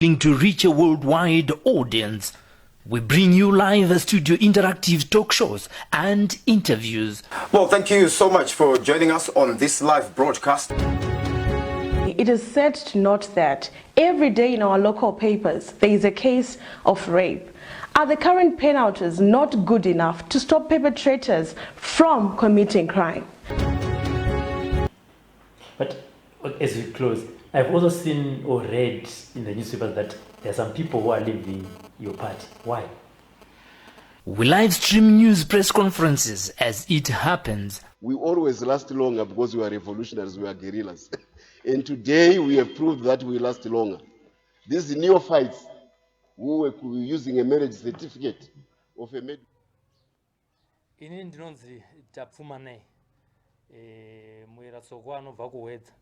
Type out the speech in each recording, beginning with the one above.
To reach a worldwide audience. We bring you live studio interactive talk shows and interviews. Well, thank you so much for joining us on this live broadcast. It is sad to note that every day in our local papers there is a case of rape. Are the current penalties not good enough to stop perpetrators from committing crime? But as we close, I've also seen or read in the newspapers that there are some people who are leaving your party. Why? We live stream news press conferences as it happens. We always last longer because we are revolutionaries, we are guerrillas. And today we have proved that we last longer. These neophytes who were using a marriage certificate of a med- Ini ndinonzi Tapfumanei Muyeratsoko anobva kuHwedza.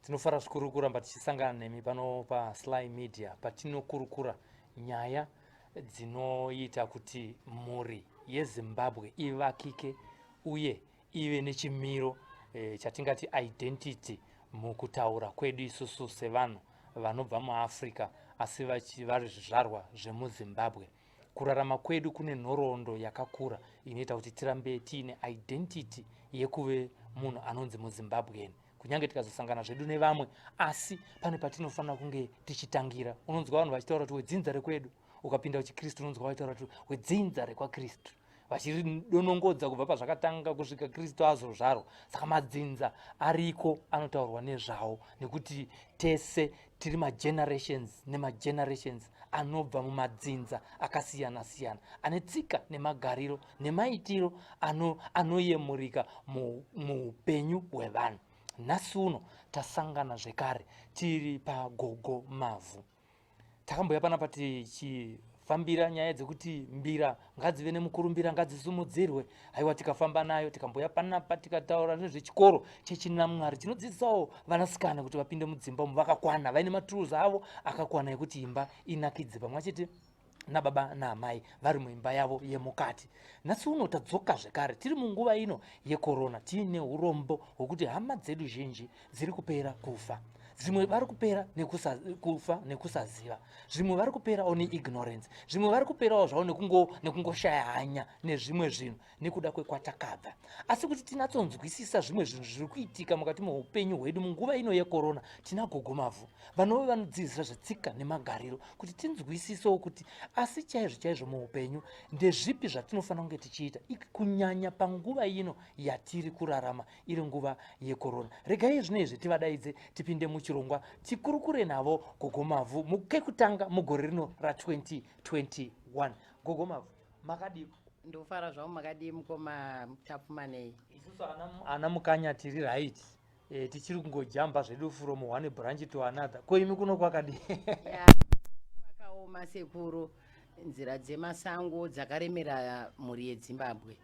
Tinofara zvikuru kuramba tichisangana nemi pano paSly Media patinokurukura nyaya dzinoita kuti mhuri yeZimbabwe ivakike uye ive nechimiro chatingati identity mukutaura kwedu isusu sevanhu vanobva muAfrica asi vari zvizvarwa zvemuZimbabwe. Kurarama kwedu kune nhoroondo yakakura inoita kuti tirambe tiine identity yekuve munhu anonzi muZimbabwean, kunyange tikazosangana zvedu nevamwe, asi pane patinofanira kunge tichitangira. Unonzwa vanhu vachitaura kuti wedzinza rekwedu. Ukapinda kuchiKristu, unonzwa vachitaura kuti wedzinza rekwaKristu, vachiridonongodza kubva pazvakatanga kusvika Kristu azozvarwa. Saka madzinza ariko anotaurwa nezvawo nekuti tese tiri magenerations nemagenerations anobva mumadzinza akasiyana siyana ane tsika nemagariro nemaitiro anoyemurika muupenyu hwevanhu. Nhasi uno tasangana zvekare tiri paGogo Mavhu. Takamboya panapa tichifambira nyaya dzekuti mbira ngadzive nemukurumbira, ngadzisimudzirwe. Haiwa, tikafamba nayo, tikamboya panapa tikataura nezvechikoro chechinamwari chinodzidzisawo vanasikana kuti vapinde mudzimba umu vakakwana, vaine matools avo akakwana ekuti imba inakidze pamwe chete nababa naamai vari muimba yavo yemukati. Nhasi uno tadzoka zvekare tiri munguva ino yekorona, tiine urombo hwekuti hama dzedu zhinji dziri kupera kufa. Zvimwe vari kupera kufa nekusaziva, zvimwe vari kuperawo neignorance, zvimwe vari kuperawo zvavo nekungoshaya hanya nezvimwe zvinhu nekuda kwekwatakabva. Asi kuti tinatsonzwisisa zvimwe zvinhu zviri kuitika mukati meupenyu hwedu munguva ino yekorona, tina Gogo Mavhu vanove vanodzidzisa zvetsika nemagariro kuti tinzwisisewo kuti asi chaizvo chaizvo muupenyu ndezvipi zvatinofanira kunge tichiita, kunyanya panguva ino yatiri kurarama iri nguva yekorona. Regai zvino izvi tivadaidze tipinde muchirongwa tikurukure navo Gogo Mavhu mukekutanga mugore rino ra2021. Gogo Mavhu, makadiko? Ndofara zvavo. Makadii, mukoma Tapfumanei? Isusu ana Mukanya tiri right. Tichiri kungojamba zvedu from one branch to another. Ko imi kuno kwakadii? Kwakaoma, sekuru. Nzira dzemasango dzakaremera mhuri yeZimbabwe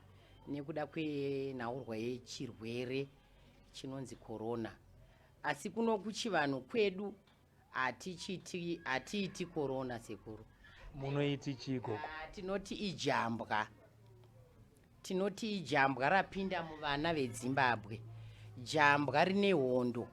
nekuda kwenhaurwa yechirwere chinonzi korona. Asi kuno kuchivanhu kwedu hatichiti, hatiiti korona, sekuru. Munoiti chii, gogo? Ah, tinoti ijambwa. Tinoti ijambwa rapinda muvana veZimbabwe, jambwa rine hondo,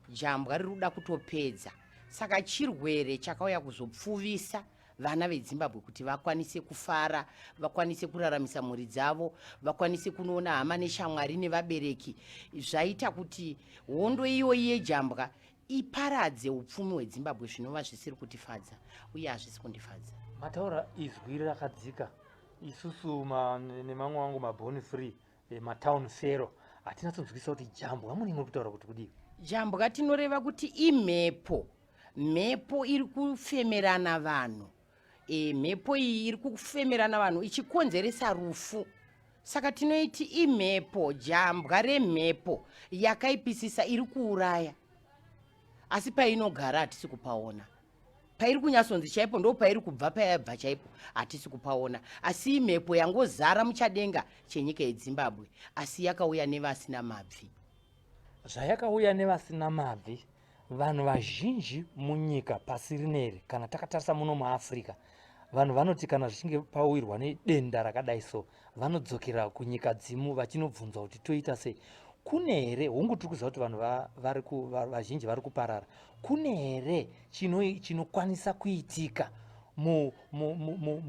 jambwa riri kuda kutopedza. Saka chirwere chakauya kuzopfuvisa vana veZimbabwe kuti vakwanise kufara, vakwanise kuraramisa mhuri dzavo, vakwanise kunoona hama neshamwari nevabereki. Zvaita kuti hondo iyoyi yejambwa iparadze upfumi hweZimbabwe, zvinova zvisiri kutifadza uye hazvisi kundifadza. Mataura izwi rakadzika. Isusu nemamwe wangu maborn free, matown fero, hatina tonzwisa kuti jambwa munenge muri kutaura kuti kudii. Jambwa tinoreva kuti imhepo, mhepo iri kufemerana vanhu. Mhepo iyi iri kufemerana vanhu ichikonzeresa rufu, saka tinoiti imhepo, jambwa remhepo yakaipisisa iri kuuraya, asi painogara hatisi kupaona. Pairi kunyatsonzi chaipo ndo pairi kubva, payabva chaipo hatisi kupaona, asi imhepo yangozara muchadenga chenyika yeZimbabwe, asi yakauya nevasina mabvi. Zvayakauya nevasina mabvi, vanhu vazhinji munyika pasi rineri, kana takatarisa muno muAfrica, vanhu vanoti kana zvichinge pawirwa nedenda rakadai so, vanodzokera kunyika dzimu vachinobvunzwa kuti toita sei. Kune here, hongu tiri kuziva kuti vanhu vazhinji vari kuparara, kune here chinokwanisa kuitika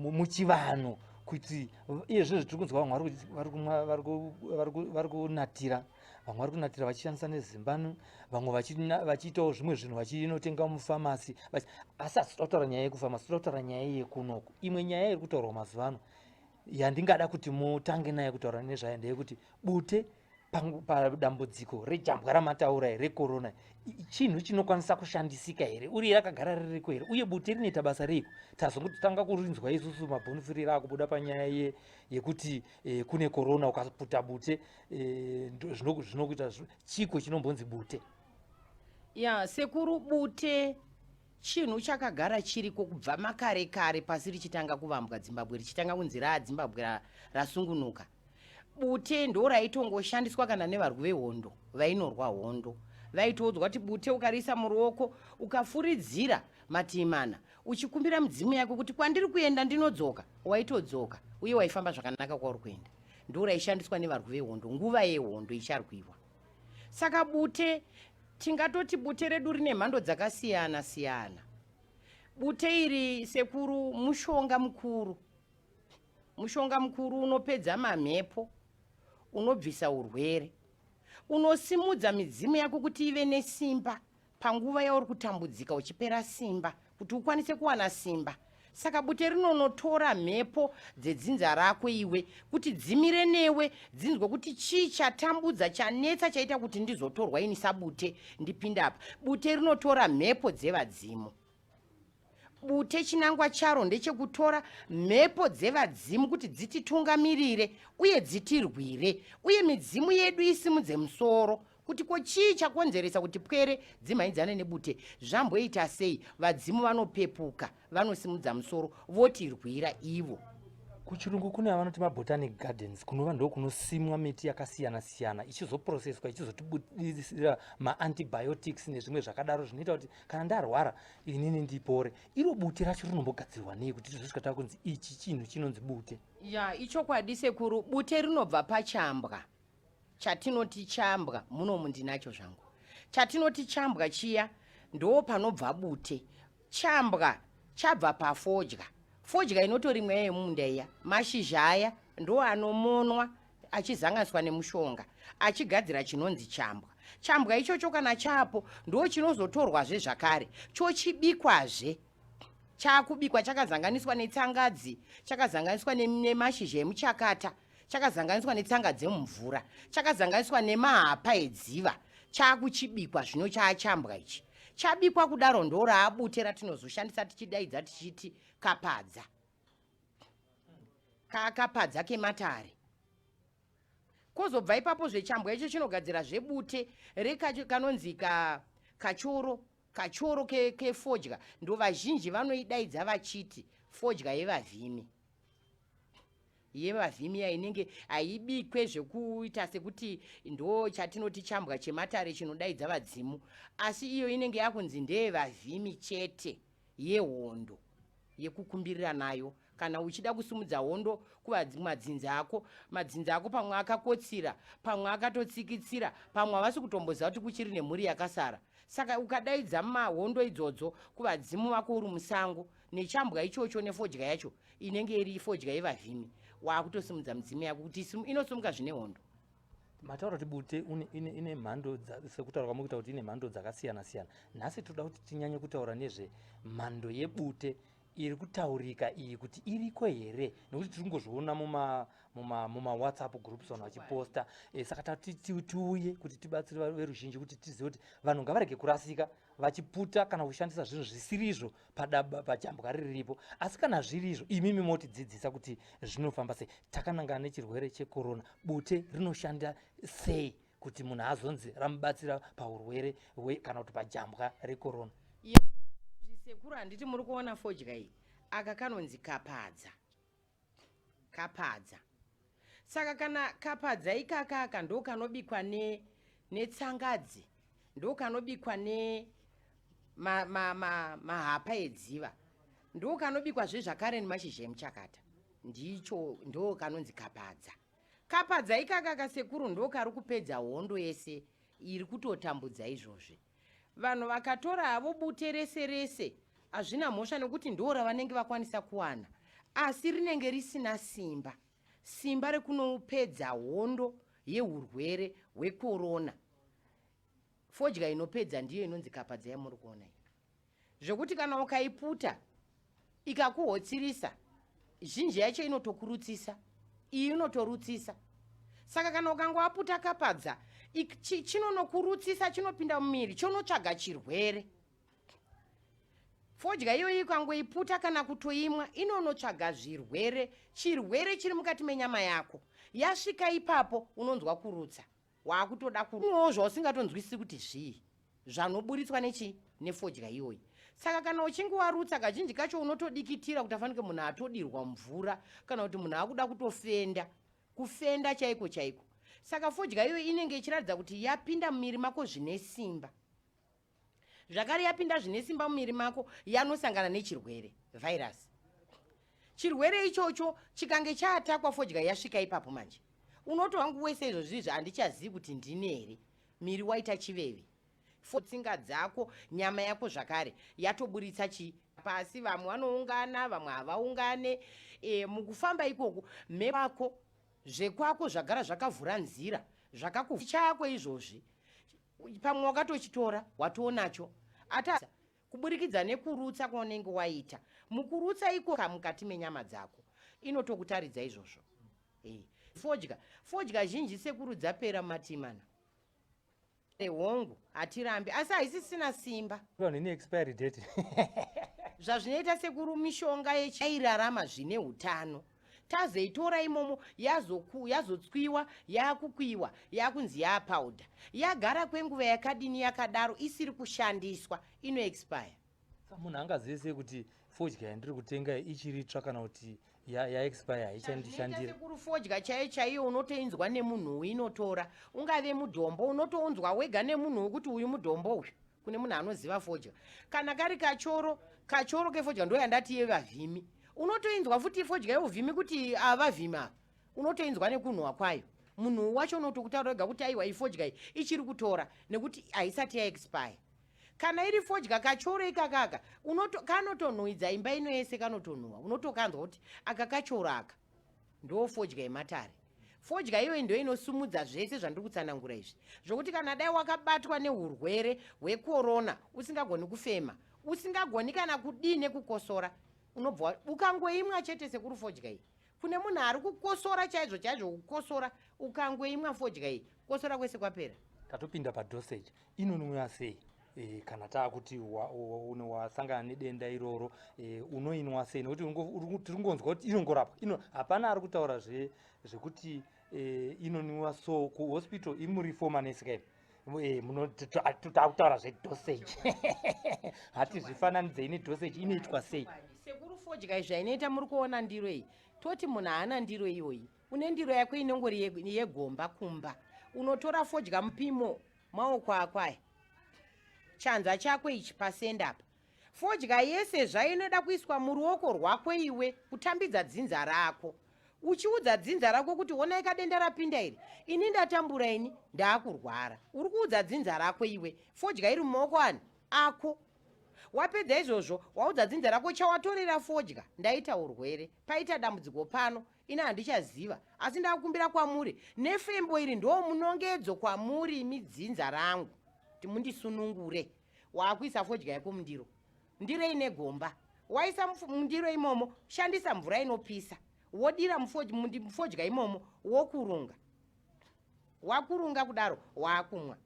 muchivanhu kuti iye zvino tiri kunzwa vamwe vari kunatira, vamwe vari kunatira vachishandisa nezimbanu, vamwe vachiitawo zvimwe zvinhu vachinotenga mufamasi, asi hatisi kutaura nyaya yekufamasi, toda kutaura nyaya yekunoku. Imwe nyaya iri kutaurwa mazuva ano yandingada kuti mutange naye kutaura nezvayo ndeyekuti bute padambudziko rejambwa ramataura rekorona chinhu chinokwanisa kushandisika here, uri rakagara ririko here, uye bute rinoita basa reiko? Tazongotanga kurinzwa isusu mabhonifirira akubuda panyaya yekuti kune korona, ukaputa bute zvinokuita chiko chinombonzi bute? Ya sekuru, bute chinhu chakagara chiriko kubva makare kare pasi richitanga kuvambwa, Zimbabwe richitanga kunzi raaZimbabwe rasungunuka. Bute ndo raitongoshandiswa kana nevarwi vehondo vainorwa hondo. Vaitoudzwa kuti bute ukariisa muruoko ukafuridzira matiimana uchikumbira midzimu yako kuti kwandiri kuenda ndinodzoka, waitodzoka uye waifamba zvakanaka kwauri kuenda. Ndo raishandiswa nevarwi vehondo nguva yehondo icharwiwa. Saka bute, tingatoti bute redu rine mhando dzakasiyana siyana. Bute iri sekuru mushonga mukuru, mushonga mukuru unopedza mamhepo, unobvisa urwere, unosimudza midzimu yako kuti ive nesimba panguva yauri kutambudzika uchipera simba, kuti ukwanise kuwana simba. Saka bute rinonotora mhepo dzedzinza rako iwe kuti dzimire newe, dzinzwe kuti chii chatambudza, chanetsa, chaita kuti ndizotorwa ini sabute ndipinde apa. Bute rinotora mhepo dzevadzimu. Bute chinangwa charo ndechekutora mhepo dzevadzimu kuti dzititungamirire uye dzitirwire, uye midzimu yedu isimudze musoro kuti ko chii chakonzeresa kuti pwere dzimhanyidzane nebute, zvamboita sei? Vadzimu vanopepuka, vanosimudza musoro votirwira ivo. Kuchirungu kune avanoti mabotanic gardens, kunova ndo kunosimwa miti yakasiyana siyana ichizoprocesswa ichizotibudisira maantibiotics nezvimwe zvakadaro zvinoita kuti kana ndarwara inini ndipore. Iro bute racho rinombogadzirwa nei kuti tizosvika takunzi ichi chinhu chinonzi bute? Ya, ichokwadi sekuru, bute rinobva pachambwa chatinoti chambwa. Munomu ndinacho zvangu chatinoti chambwa chiya, ndo panobva bute. Chambwa chabva pafodya, fodya inotorimwa yemumunda iya. Mashizha aya ndo anomonwa achizanganiswa nemushonga achigadzira chinonzi chambwa. Chambwa ichocho kana chapo ndo chinozotorwazve zvakare chochibikwazve. Chaakubikwa chakazanganiswa netsangadzi, chakazanganiswa nemashizha emuchakata, chakazanganiswa netsanga dzemumvura, chakazanganiswa nemahapa edziva, chaakuchibikwa zvino chaachambwa ichi. Chabikwa kudaro ndo raabute ratinozoshandisa tichidaidza tichiti kapadza, kaakapadza kematare. Kozobva ipapo zvechambwa icho chinogadzira zvebute rekacho kanonzi kachoro, kachoro kefodya. Ndo vazhinji vanoidaidza vachiti fodya yevavhimi. Yevavhimi iya inenge haibikwe zvekuita sekuti ndo chatinoti chambwa chematare chinodaidza vadzimu, asi iyo inenge yakunzi ndeyevavhimi chete, yehondo, yekukumbirira nayo kana uchida kusumudza hondo kumadzinza ako. Madzinza ako pamwe akakotsira, pamwe akatotsikitsira, pamwe havasi kutomboziva kuti kuchiri nemhuri yakasara. Saka ukadaidza mahondo idzodzo kuvadzimu vako uri musango nechambwa ichocho nefodya yacho inenge iri fodya yevavhimi, waakutosimudza midzimu yako kuti inosumuka zvine hondo. Mataura kuti bute ine mhando, sekutaura kwamukuita kuti ine mhando dzakasiyana siyana. Nhasi toda kuti tinyanye kutaura nezvemhando yebute iri kutaurika iyi, kuti iriko here, nekuti tiri kungozviona mumawhatsapp groups vanhu vachiposta. Saka tati tiuye kuti tibatsire veruzhinji kuti tizive kuti vanhu ngavarege kurasika vachiputa kana kushandisa zvinhu zvisiri izvo pajambwa riripo. Asi kana zviri izvo, imimi motidzidzisa kuti zvinofamba sei. Takanangana nechirwere chekorona, bute rinoshanda sei kuti munhu azonzi ramubatsira paurwere kana kuti pajambwa rekorona? Zvisekuru, handiti muri kuona fodya iyi? Aka kanonzi kapadza, kapadza. Saka kana kapadza ikaka aka ndo kanobikwa netsangadzi, ndo kanobikwa ne mahapa ma, ma, ma edziva, ndo kanobikwazve zvakare nemashizha emuchakata. Ndicho ndo kanonzi kapadza. Kapadza ikaka kasekuru ndokari kupedza hondo yese iri kutotambudza izvozvi. Vanhu vakatora havo bute rese rese hazvina mhosva nekuti ndo ravanenge vakwanisa kuwana, asi rinenge risina simba, simba rekunopedza hondo yeurwere hwekorona. Fodya inopedza ndiyo inonzi kapadza yamuri kuona iyi, zvekuti kana ukaiputa ikakuhotsirisa, zhinji yacho inotokurutsisa, iyi inotorutsisa. Saka kana ukanga waputa kapadza, chinonokurutsisa, chinopinda mumiri, chonotsvaga chirwere. Fodya iyoyi ukangoiputa kana kutoimwa, inonotsvaga zvirwere, chirwere chiri mukati menyama yako. Yasvika ipapo unonzwa kurutsa, waakutoda kunwawo zvausingatonzwisisi kuti zvii zvanoburitswa nechii nefodya iyoyi. Saka kana uchinge warutsa, kazhinji kacho unotodikitira kuti afanike munhu atodirwa mvura kana kuti munhu akuda kutofenda, kufenda chaiko chaiko. Saka fodya iyoyi inenge ichiratidza kuti yapinda mumiri mako zvine simba. Zvakare yapinda zvine simba mumiri mako, yanosangana nechirwere, vhairasi. Chirwere ichocho chikange chaatakwa, fodya yasvika ipapo manje unotowangu wese izvozvi izvi handichazivi kuti ndini here, miri waita chiveve, tsinga dzako, nyama yako zvakare yatoburitsa chi pasi. Vamwe vanoungana, vamwe havaungane. Mukufamba ikoku mepako zvekwako zvagara zvakavhura nzira zvakakuchako izvozvi, pamwe wakatochitora watoonacho ata kuburikidza nekurutsa kwaunenge waita. Mukurutsa iko mukati menyama dzako inotokutaridza izvozvo. Fodya zhinji sekuru dzapera mumatimana. Hongu, hatirambi, asi haisisina simba. Vanhu ine expiry date. Zvazvinoita sekuru, mishonga yechairarama zvine utano, tazoitora imomo yazotswiwa, yakukwiwa, yakunzi yapauda, yagara kwenguva yakadini yakadaro isiri kushandiswa, inoexpire. Sa munhu angazive sei kuti fodya yandiri kutenga ichiri tsva kana kuti yaexpire, haichandishandira? Sekuru, fodya chaiyo chaiyo unotoinzwa nemunhu inotora, ungave mudhombo, unotounzwa wega nemunhu wekuti uyu mudhombo uyu. Kune munhu anoziva fodya. Kana kari kachoro, kachoro kefodya ndo yandati yevavhimi, unotoinzwa futi fodya yeuvhimi kuti avavhimi ava, unotoinzwa nekunhuhwa kwayo. Munhu wacho unotokutaura wega kuti aiwa, ifodya iyi ichiri kutora nekuti haisati yaexpire. Kana iri fodya kachoro ikakaka kanotonhuhwidza imba ino yese, kanotonhuhwa, unotokanzwa kuti aka kachoro aka ndo fodya yematare. Fodya iyoyi ndo inosumudza zvese zvandiri kutsanangura izvi, zvokuti kana dai wakabatwa neurwere hwekorona, usingagoni kufema, usingagoni kana kudii nekukosora, unobva ukangoimwa chete sekuru fodya iyi. Kune munhu ari kukosora chaizvo chaizvo kukosora, ukangoimwa fodya iyi, kukosora kwese kwapera. Tatopinda padosage, inonwiwa sei? Kana taakuti wasangana nedenda iroro, unoinwa sei? Nekuti tiri kungonzwa kuti inongorapwa ino, hapana ari kutaura zvekuti inonwiwa so kuhospital imuri fomanesi kai takutaura zvedosage, hatizvifananidzei nedosage, inoitwa sei? Sekuru, fodya izvi ainoita, muri kuona ndiro iyi, toti munhu haana ndiro iyoyi, une ndiro yako inongori yegomba kumba, unotora fodya mupimo maoko ako aya, chanza chako ichi pasenda apa. Fodya yese zvainoda kuiswa muruoko rwako iwe, kutambidza dzinza rako, uchiudza dzinza rako kuti onai kadenda rapinda iri, ini ndatambura, ini ndaakurwara. Uri kuudza dzinza rako iwe, fodya iri mumaoko ani ako. Wapedza izvozvo, waudza dzinza rako chawatorera fodya, ndaita urwere, paita dambudziko pano, ini handichaziva, asi ndakukumbira kwamuri nefembo iri, ndo munongedzo kwamuri imi dzinza rangu kuti mundisunungure. Waakuisa fodya yako mundiro, ndiro ine gomba. Waisa mundiro imomo, shandisa mvura inopisa, wodira mufodya imomo, wokurunga. Wakurunga kudaro, waakumwa.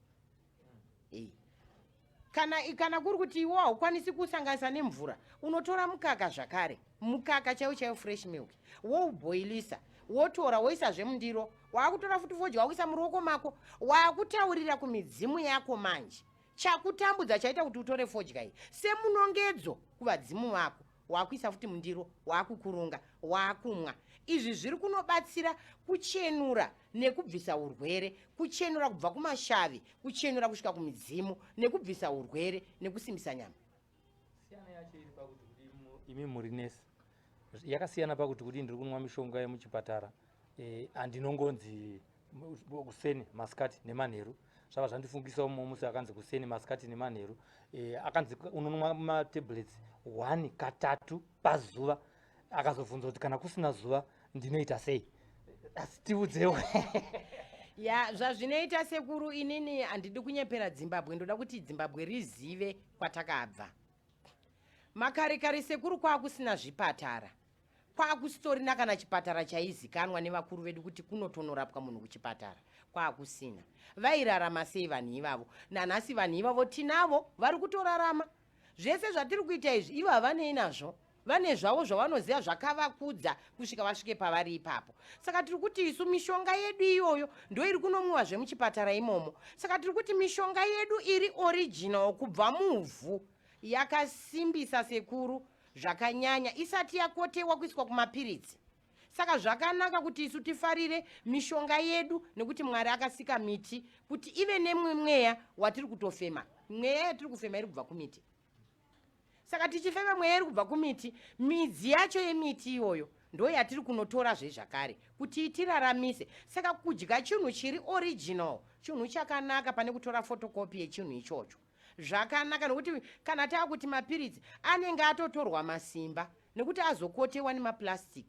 Kana kuri kuti iwo haukwanisi kusanganisa nemvura, unotora mukaka zvakare, mukaka chaiwo chaiwo, fresh milk, woubhoilisa, wotora woisazve mundiro. Waakutora futi fodya, wakuisa muruoko mako, waakutaurira kumidzimu yako manje chakutambudza, chaita kuti utore fodya iyi, semunongedzo kuvadzimu vako. Waakuisa futi mundiro, waakukurunga, waakumwa. Izvi zviri kunobatsira kuchenura nekubvisa urwere, kuchenura kubva kumashavi, kuchenura kusvika kumidzimu, nekubvisa urwere nekusimbisa nyama. Siyana yacho iri pakuti kudi imi muri nesi, yakasiyana pakuti kudi ndiri kunwa mishonga yemuchipatara. Eh, andinongonzi kuseni masikati nemanheru zvava zvandifungisa umwe musi akanzi kuseni masikati nemanheru e, akanzi unonwa matablets one katatu pazuva akazobvunza kuti kana kusina zuva ndinoita sei asi tiudzewo ya zvazvinoita sekuru inini handidi kunyepera dzimbabwe ndoda kuti dzimbabwe rizive kwatakabva makare kare sekuru kwakusina zvipatara kwakusitorina kana chipatara chaizikanwa nevakuru vedu kuti kunotonorapwa munhu kuchipatara kwakusina vairarama sei vanhu ivavo nanhasi vanhu ivavo tinavo vari kutorarama zvese zvatiri kuita izvi ivo havanei nazvo vane zvavo zvavanoziva zvakavakudza kusvika vasvike pavari ipapo saka tiri kuti isu mishonga yedu iyoyo ndo iri kunomwiwa zvemuchipatara imomo saka tiri kuti mishonga yedu iri original kubva muvhu yakasimbisa sekuru zvakanyanya isati yakotewa kuiswa kumapiritsi saka zvakanaka kuti isu tifarire mishonga yedu nekuti mwari akasika miti kuti ive nemwe mweya watiri kutofema mweya yatiri kufema iri kubva kumiti saka tichifema mweya iri kubva kumiti midzi yacho yemiti iyoyo ndo yatiri kunotora zvezvakare kuti itiraramise saka kudya chinhu chiri original chinhu chakanaka pane kutora fotokopi yechinhu ichocho zvakanaka nokuti kana taakuti mapiritsi anenge atotorwa masimba nekuti azokotewa nemaplastic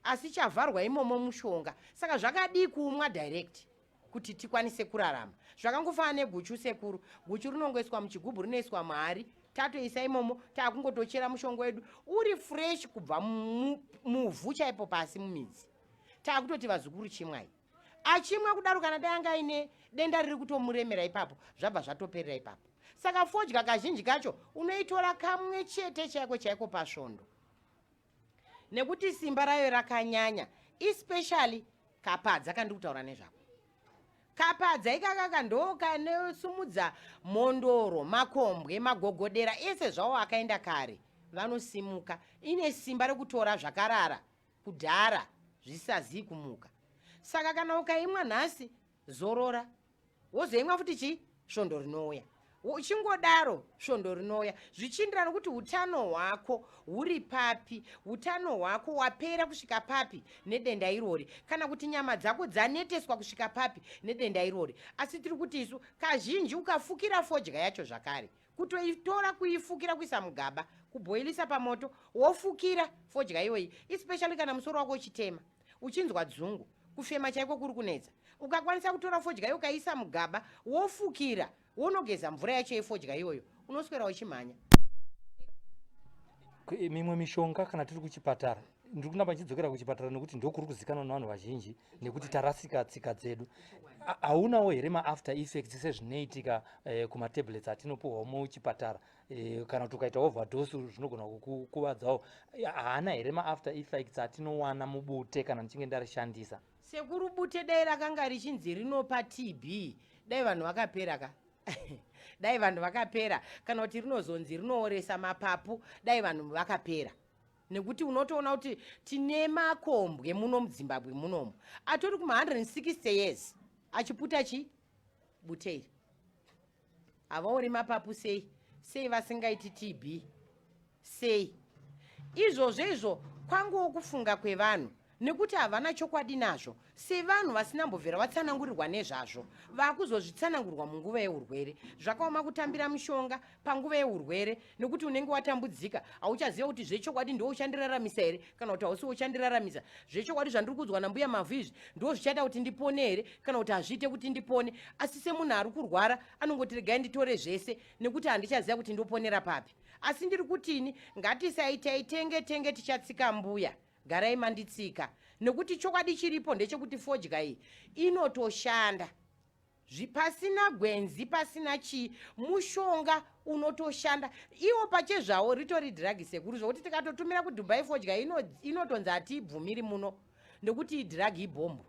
asi chavharwa imomo mushonga saka zvakadii kuumwa direct kuti tikwanise kurarama zvakangofanana neguchu sekuru guchu rinongoiswa muchigubhu rinoiswa muhari tatoisa imomo takungotochera mushonga wedu uri fresh kubva muvhu chaipo pasi mumidzi takutoti vazukuru chimwai achimwa kudaro kana dai anga aine denda riri kutomuremera ipapo zvabva zvatoperera ipapo saka fodya kazhinji kacho unoitora kamwe chete chaiko chaiko pasvondo nekuti simba rayo rakanyanya especially kapadza kandiri kutaura nezvako kapadza ikakaka ndo kanosumudza mhondoro makombwe magogodera ese zvawo akaenda kare vanosimuka ine simba rekutora zvakarara kudhara zvisazii kumuka saka kana ukaimwa nhasi zorora wozoimwa futi chii svondo rinouya uchingodaro svondo rinouya zvichienderana nokuti utano hwako huri papi utano hwako wapera kusvika papi nedenda irori kana kuti nyama dzako dzaneteswa kusvika papi nedenda irori asi tiri kuti isu kazhinji ukafukira fodya yacho zvakare kutoitora kuifukira kuisa mugaba kubhoilisa pamoto wofukira fodya iyoyi especially kana musoro wako uchitema uchinzwa dzungu kufema chaiko kuri kunetsa ukakwanisa kutora fodya iyo ukaisa mugaba wofukira wonogeza mvura yacho yefodya iyoyo unoswera uchimhanya mimwe mishonga kana tiri kuchipatara ndiri kunamba ndichidzokera kuchipatara nekuti ndokuri kuzikanwa nevanhu vazhinji nekuti tarasika tsika dzedu haunawo here maafter effects sezvinoitika eh, kumatablets atinopiwawo muchipatara eh, kana kuti ukaita overdose zvinogona kukuvadzawo haana here maafter effects atinowana mubute kana ndichinge ndarishandisa sekuru bute dai rakanga richinzi rinopa tb dai vanhu vakapera ka dai vanhu vakapera kana kuti rinozonzi rinooresa mapapu dai vanhu vakapera nekuti unotoona kuti tine makombwe muno muzimbabwe munomu atori kuma 160 years achiputa chi bute iri havaori mapapu sei sei vasingaiti tb sei izvozvo izvo kwanguwo kufunga kwevanhu nekuti havana chokwadi nazvo sevanhu vasina mbobvera vatsanangurirwa nezvazvo vakuzozvitsanangurwa munguva yeurwere zvakaoma kutambira mushonga panguva yeurwere nekuti unenge watambudzika hauchaziva kuti zvechokwadi ndiwo uchandiraramisa here kana kuti hausiwo uchandiraramisa zvechokwadi zvandiri kuudzwa nambuya mavhu izvi ndiwo zvichaita kuti ndipone here kana kuti hazviite kuti ndipone asi semunhu ari kurwara anongoti regai nditore zvese nekuti handichaziva kuti ndoponera papi asi ndiri kutini ngatisaitai tenge tenge tichatsika mbuya garai manditsika nekuti chokwadi chiripo ndechekuti fodya iyi inotoshanda pasina gwenzi pasina chii mushonga unotoshanda iwo pachezvawo ritori dhiragi sekuru zvokuti tikatotumira kudubai fodya inotonzi hatiibvumiri muno nekuti idhiragi ibhombo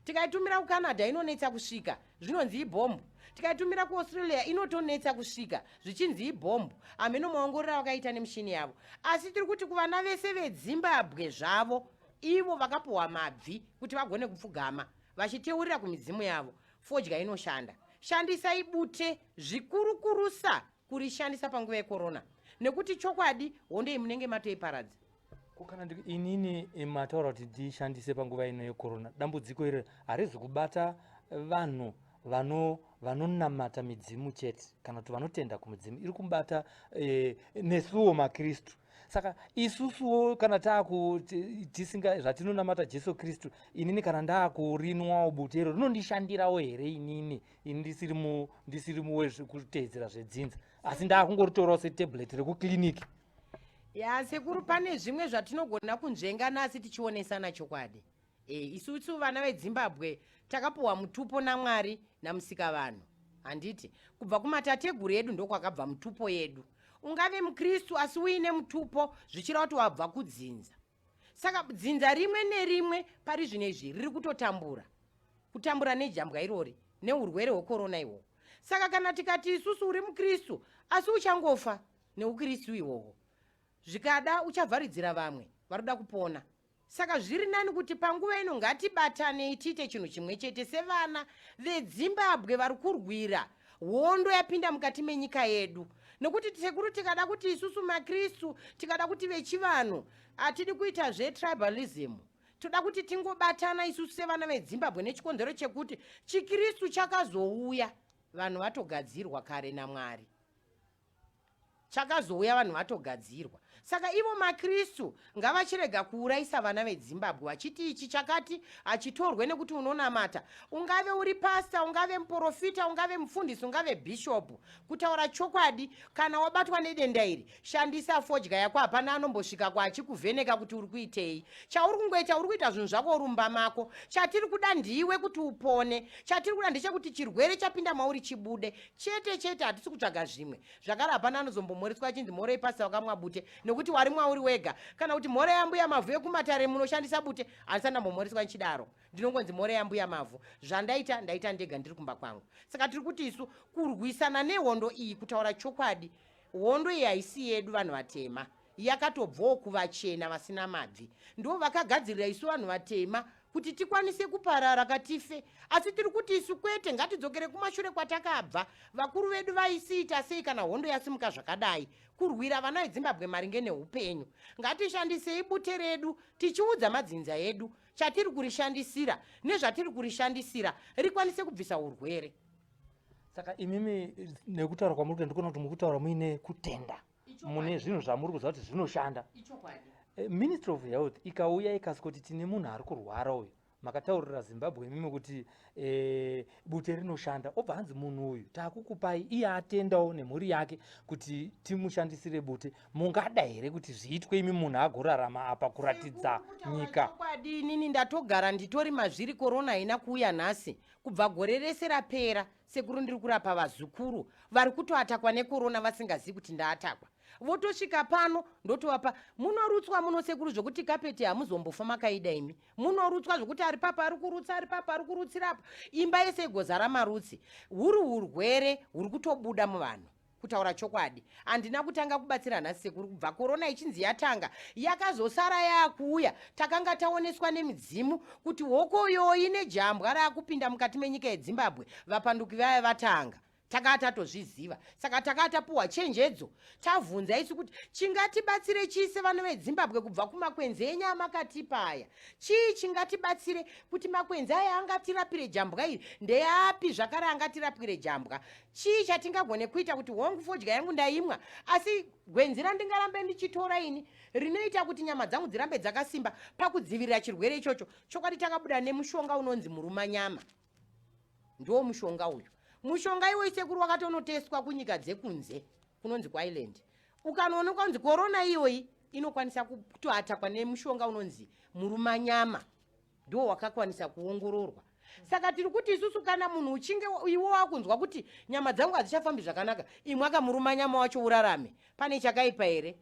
tikaitumira kucanada inonetsa kusvika zvinonzi ibhombo tikaitumira kuaustralia inotonetsa kusvika zvichinzi ibhombo hameno maongorora vakaita nemishini yavo asi tiri kuti kuvana vese vedzimbabwe zvavo ivo vakapuhwa mabvi kuti vagone kupfugama vachiteurira kumidzimu yavo fodya inoshanda shandisai bute zvikurukurusa kurishandisa panguva yekorona nekuti chokwadi hondo iyi munenge matoiparadza. Ko kana inini mataura kuti ndishandise panguva ino yekorona, dambudziko iri harizi kubata vanhu vanonamata midzimu chete kana kuti vanotenda kumudzimu, iri kubata nesuwo maKristu. Saka isusuwo kana tisinga zvatinonamata Jesu Kristu, inini kana ndaakurinwawo bute iro rinondishandirawo here inini, ini ndisiri muwezvekuteedzera zvedzinza, asi ndaakungoritorawo setablet rekukliniki? Ya, sekuru, pane zvimwe zvatinogona kunzvenga nasi tichionesana chokwadi. Isusu vana veDzimbabwe takapuhwa mutupo naMwari naMusika vanhu, handiti? Kubva kumatateguru edu ndokwakabva mutupo yedu. Ungave muKristu asi uine mutupo, zvichireva kuti wabva kudzinza. Saka dzinza rimwe nerimwe pari zvino izvi riri kutotambura, kutambura nejambwa irori, neurwere hwekorona ihwohwo. Saka kana tikati isusu uri muKristu asi uchangofa neukristu ihwohwo, zvikada uchavharidzira vamwe vari kuda kupona. Saka zviri nani kuti panguva ino ngatibatanei, tiite chinhu chimwe chete sevana veDzimbabwe vari kurwira hondo yapinda mukati menyika yedu. Nekuti sekuru, tikada kuti isusu maKristu, tikada kuti vechivanhu, hatidi kuita zvetribalism. Toda kuti tingobatana isusu sevana veDzimbabwe, nechikonzero chekuti chiKristu chakazouya vanhu vatogadzirwa kare naMwari. Chakazouya vanhu vatogadzirwa. Saka ivo maKristu ngavachirega kuurayisa vana veDzimbabwe vachiti ichi chakati hachitorwe nekuti unonamata. Ungave uri pasta, ungave muprofita, ungave mufundisi, ungave bhishopu, kutaura chokwadi, kana wabatwa nedenda iri, shandisa fodya yako. Hapana anombosvika kwaachikuvheneka kuti uri kuitei. Chauri kungoita, uri kuita zvinhu zvako urumba mako. Chatiri kuda ndiwe kuti upone. Chatiri kuda ndechekuti chirwere chapinda mauri chibude chete chete. Hatisi kutsvaga zvimwe zvakare. Hapana anozombomhoreswa achinzi mhorei pasta wakamwa bute nekuti wari mwauri wega, kana kuti mhore yambuya Mavhu yekumatare munoshandisa bute. Handisati ndambomhoreswa ndichidaro. Ndinongonzi mhore yambuya Mavhu. Zvandaita, ndaita ndega ndiri kumba kwangu. Saka tiri kuti isu kurwisana nehondo iyi, kutaura chokwadi, hondo iyi haisi yedu vanhu vatema. Yakatobvawo kuvachena vasina mabvi. Ndo vakagadzirira isu vanhu vatema kuti tikwanise kuparara katife. Asi tiri kuti isu kwete, ngatidzokere kumashure kwatakabva. Vakuru vedu vaisiita sei kana hondo yasimuka zvakadai? Kurwira vana veDzimbabwe maringe neupenyu, ngatishandisei bute redu tichiudza madzinza edu chatiri kurishandisira nezvatiri kurishandisira, rikwanise kubvisa urwere. Saka imimi nekutaura kwamuri kuita, ndikuona kuti muri kutaura muine kutenda mune zvinhu zvamuri kuziva kuti zvinoshanda. Ministry of Health ikauya ikasvikoti tine munhu ari kurwara uyu, makataurira Zimbabwe imimi kuti bute rinoshanda, obva hanzi munhu uyu taakukupai, iye atendawo nemhuri yake kuti timushandisire bute, mungada here kuti zviitwe imi, munhu agorarama apa kuratidza nyika? Chokwadi, inini ndatogara nditori mazviri. Korona haina kuuya nhasi. Kubva gore rese rapera, sekuru, ndiri kurapa vazukuru vari kutoatakwa nekorona vasingazivi kuti ndaatakwa. Votosvika pano, ndotovapa. Munorutswa muno, sekuru, zvokuti kapeti hamuzombofa makaida imi. Munorutswa zvokuti ari papa ari kurutsa, ari papa ari kurutsira apa, imba yese igozara marutsi. Huri urwere huri kutobuda muvanhu. Kutaura chokwadi, handina kutanga kubatsira nhasi, sekuru. Kubva korona ichinzi yatanga, yakazosara yaakuuya, takanga taoneswa nemidzimu kuti hokoyoyi nejambwa raakupinda mukati menyika yeDzimbabwe. Vapanduki vaya vatanga, takaa tatozviziva. Saka takaa tapuhwa chenjedzo, tavhunza isu kuti chingatibatsire chii sevana veDzimbabwe kubva kumakwenzi enyu amakatipa aya? Chii chingatibatsire kuti makwenzi aya angatirapire jambwa iri ndeapi? Zvakare angatirapire jambwa chii chatingagone kuita kuti, hongu, fodya yangu ndaimwa, asi gwenzi randingarambe ndichitora ini rinoita kuti nyama dzangu dzirambe dzakasimba pakudzivirira chirwere ichocho? Chokwadi, takabuda nemushonga unonzi murumanyama. Ndo mushonga uyu. Mushonga iwoyu, sekuru, wakatonoteswa kunyika dzekunze kunonzi kuIreland. Ukanoonekwa kunzi korona iyoyi inokwanisa kutoatakwa nemushonga unonzi murumanyama, ndo wakakwanisa kuongororwa. Saka tiri kuti isusu kana munhu uchinge iwe wakunzwa kuti nyama dzangu hadzichafambi zvakanaka, imwe akamurumanyama wacho urarame. Pane chakaipa here?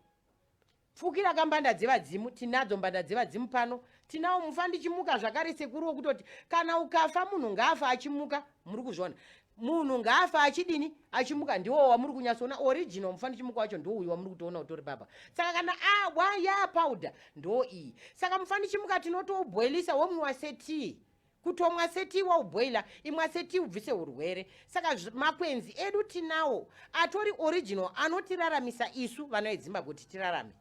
Pfukira kambanda dzevadzimu. Tinadzo mbanda dzevadzimu pano. Tinawo mufa ndichimuka zvakare, sekuru, wokutoti kana ukafa, munhu ngaafa achimuka. Muri kuzviona, munhu ngaafa achidini? Achimuka. Ndiwo wamuri kunyatsoona original mufa ndichimuka wacho, ndo uyu wamuri kutoona utori papa. Saka kana awa ya powder ndo iyi. Saka mufa ndichimuka tinotoubhoilisa, womwiwa setii, kutomwa setii. Waubhoila, imwa setii ubvise urwere. Saka makwenzi edu tinawo atori original, anotiraramisa isu vana veDzimbabwe kuti tirarame.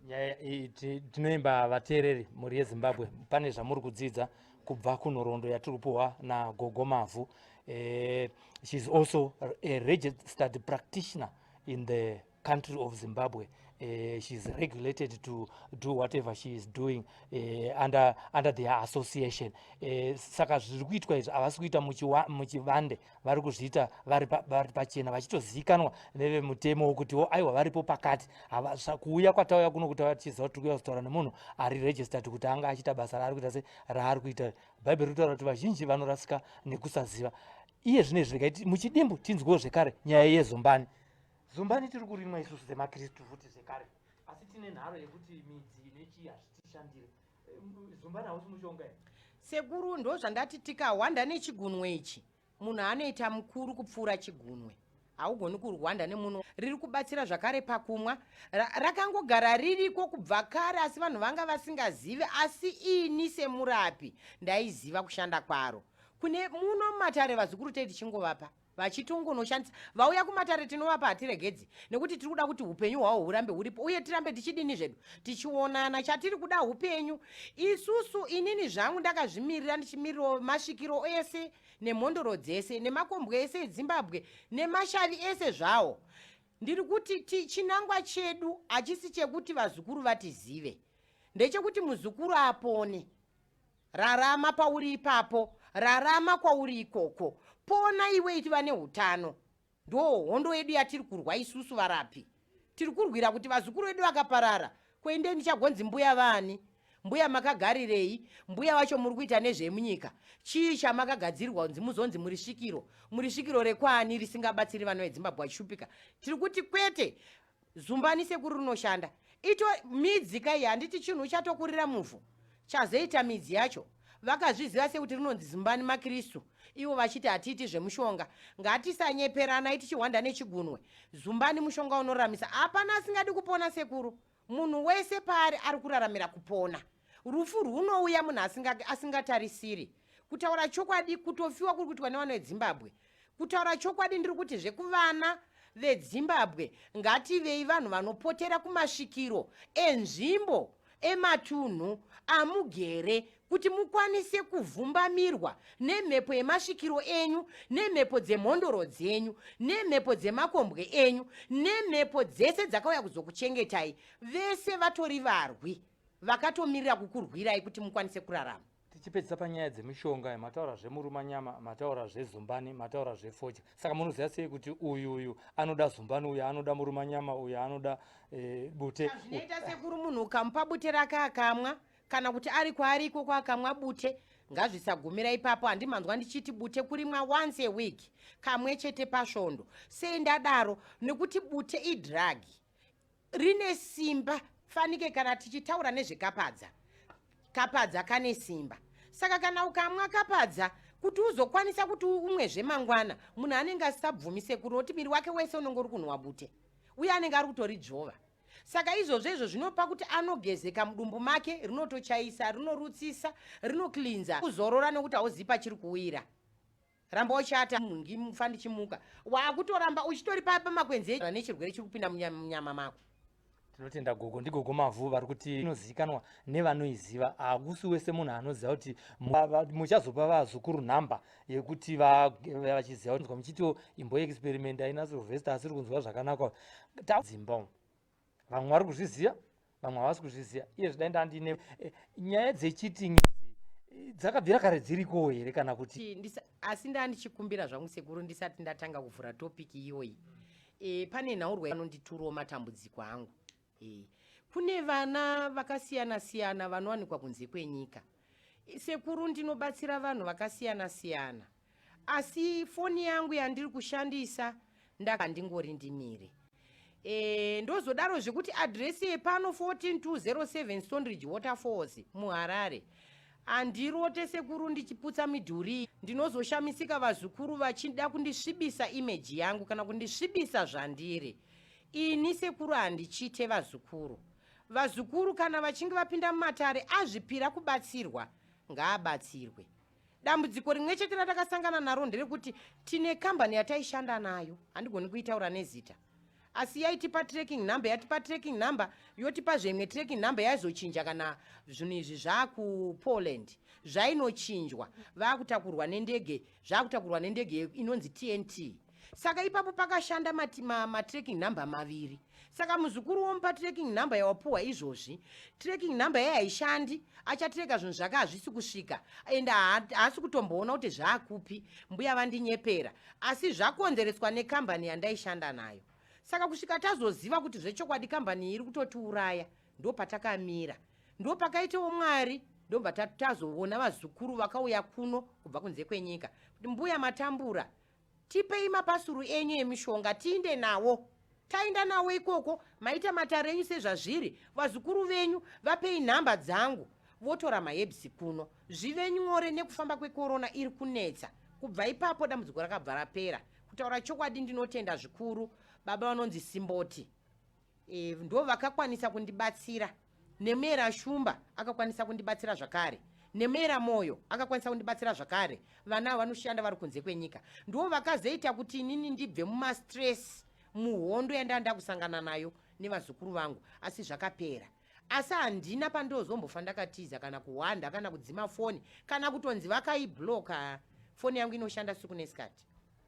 Nyaya iyi tinoimba vateereri, mhuri yeZimbabwe, pane zvamuri kudzidza kubva kunhoroondo yatiri kupuhwa naGogo Mavhu. She's also a registered practitioner in the country of Zimbabwe. She's regulated to do whatever she is doing under their association. Saka zviri kuitwa izvi havasi kuita muchivande, vari kuzviita vari pachena, vachitozivikanwa nevemutemo wokutiwo aiwa, varipo pakati. Kuuya kwatauya kuno, kutauya tichiziva kuti tiri kuuya kuzotaura nemunhu ari registered kuti anga achiita basa raari kuita se raari kuita. Bhaibheri rinotaura kuti vazhinji vanorasika nekusaziva. Iye zvino izvi, regai muchidimbu tinzwewo zvekare nyaya yezumbani. Zumbani tiri kurimwa isusu semakristu futi zvekare, asi tine nharo yekuti midzi nechii hazvitishandire. Zumbani hausi mushonga here? Sekuru, ndo zvandati, tikahwanda nechigunwe ichi, munhu anoita mukuru kupfuura chigunwe. Haugoni kurwanda nemuno. Riri kubatsira zvakare pakumwa. Rakangogara ririko kubva kare, asi vanhu vanga vasingazivi. Asi ini semurapi ndaiziva kushanda kwaro. Kune muno mumatare, vazukuru tei tichingovapa, vachitongonoshandisa. Vauya kumatare tinovapa, hatiregedzi, nekuti tiri kuda kuti upenyu hwavo hurambe huripo, uye tirambe tichidini zvedu, tichionana. Chatiri kuda upenyu isusu. Inini zvangu ndakazvimirira, ndichimirirawo masvikiro ese nemhondoro dzese nemakombwe ese eZimbabwe nemashavi ese zvawo. Ndiri kuti chinangwa chedu hachisi chekuti vazukuru vatizive, ndechekuti muzukuru apone. Rarama pauri ipapo, rarama kwauri ikoko, pona iwe, itiva neutano. Ndo hondo yedu yatiri kurwa isusu varapi. Tiri kurwira kuti vazukuru vedu vakaparara kuendei, ndichagonzi mbuya vani? Mbuya makagarirei? Mbuya vacho muri kuita nezvemunyika? Chii chamakagadzirirwa kunzi muzonzi muri svikiro? Muri svikiro rekwani risingabatsiri vana veDzimbabwe vachishupika? Tiri kuti kwete. Zumbani, sekuru, rinoshanda. Ito midzi kai, handiti chinhu chatokurira muvhu, chazoita midzi yacho? Vakazviziva sekuti rinonzi zumbani makristu, ivo vachiti hatiiti zvemushonga. Ngatisanyeperanai tichihwanda nechigunwe. Zumbani mushonga unoraramisa. Hapana asingadi kupona, sekuru. Munhu wese paari ari kuraramira kupona. Rufu rwunouya munhu asingatarisiri. Kutaura chokwadi, kutofiwa kuri kuitwa nevana veDzimbabwe. Kutaura chokwadi, ndiri kuti zvekuvana veDzimbabwe, ngativei vanhu vanopotera kumasvikiro enzvimbo, ematunhu amugere, kuti mukwanise kuvhumbamirwa nemhepo yemasvikiro enyu, nemhepo dzemhondoro dzenyu, nemhepo dzemakombwe enyu, nemhepo dzese dzakauya kuzokuchengetai. Vese vatori varwi vakatomirira kukurwirai kuti mukwanise kurarama. Tichipedzisa panyaya dzemishonga, mataura zvemurumanyama, mataura zvezumbani, mataura zvefodya. Saka munoziva sei kuti uyu anoda zumbani, uyu anoda murumanyama, uyu anoda bute? Zvinoita, sekuru, munhu ukamupa bute rake akamwa, kana kuti ari kwaari ikoko akamwa bute, ngazvisagumira ipapo. Handimanzwa ndichiti bute kurimwa once a week, kamwe chete pasvondo. Sei ndadaro? Nekuti bute idrug, rine simba. Fanike kana tichitaura nezvekapadza, kapadza kane simba. Saka kana ukamwa kapadza, kuti uzokwanisa kuti umwezve mangwana, munhu anenge asisabvumi, sekuru, nokuti miri wake wese unenge uri kunhuwa bute, uye anenge ari kutoridzvova. Saka izvozvo izvo zvinopa kuti anogezeka mudumbu make, rinotochaisa, rinorutsisa, rinocleansa. Kuzorora, nekuti hauzivi pachiri kuwira. Ramba uchata mungi mufa ndichimuka, waakutoramba uchitori pamakwenzi nechirwere chiri kupinda munyama mako. Tinotenda gogo. Ndigogo Mavhu vari kuti inozivikanwa nevanoiziva, hakusi wese munhu anoziva. Kuti muchazopa vazukuru nhamba yekuti vachiziva kuti muchitiwo imboexperimenta ina Sylvester asiri kunzwa zvakanaka dzimba umu. Vamwe vari kuzviziva, vamwe havasi kuzviziva. Iye zvidai ndandine nyaya dzecheating idzi, dzakabvira kare dzirikowo here kana kuti? Asi ndaa ndichikumbira zvangu, sekuru, ndisati ndatanga kuvhura topic iyoyi, pane nhaurwa anonditurawo matambudziko angu. Kune vana vakasiyana siyana vanowanikwa kunze kwenyika. Sekuru, ndinobatsira vanhu vakasiyana siyana, asi foni yangu yandiri kushandisa ndakandingori ndimire. Ndozodaro zvekuti adhiresi yepano 14207 Stoneridge Waterfalls muHarare. Handirote, sekuru, ndichiputsa midhuri. Ndinozoshamisika vazukuru vachida kundisvibisa image yangu kana kundisvibisa zvandiri ini. Sekuru, handichite vazukuru. Vazukuru kana vachinge vapinda mumatare, azvipira kubatsirwa, ngaabatsirwe. Dambudziko rimwe chete ratakasangana naro nderekuti tine kambani yataishanda nayo, handigoni kuitaura nezita. Asi yaitipa tracking number, yatipa tracking number, yotipa zvemwe tracking number yaizochinja kana zvinhu izvi zvaakuPoland, zvainochinjwa vaakutakurwa nendege, zvaakutakurwa nendege inonzi TNT. Saka ipapo pakashanda matracking number maviri. Saka muzukuru womupa tracking number yawapuhwa izvozvi, tracking number yaye haishandi, achatreka zvinhu zvake hazvisi kusvika, ende haasi kutomboona kuti zvaakupi. Mbuya vandinyepera, asi zvakonzereswa nekambani yandaishanda nayo. Saka kusvika tazoziva kuti zvechokwadi kambani iri kutotiuraya, ndo patakamira, ndo pakaitawo Mwari, ndobva tazoona vazukuru vakauya kuno kubva kunze kwenyika kuti mbuya matambura, tipei mapasuru enyu emishonga tiinde nawo. Taenda nawo ikoko, maita matare enyu sezvazviri, vazukuru venyu vapei nhamba dzangu, votora maherbs kuno, zvive nyore nekufamba kwekorona iri kunetsa. Kubva ipapo dambudziko rakabva rapera. Kutaura chokwadi, ndinotenda zvikuru baba vanonzi Simboti, ndo vakakwanisa kundibatsira, nemera Shumba akakwanisa kundibatsira zvakare, nemera Moyo akakwanisa kundibatsira zvakare. Vana ava vanoshanda vari kunze kwenyika, ndo vakazoita kuti inini ndibve mumastress, muhondo yandanga ndakusangana nayo nevazukuru vangu. Asi zvakapera, asi handina pandozombofa ndakatiza kana kuhwanda kana kudzima foni kana kutonzi vakaibloka. Foni yangu inoshanda siku nesikati.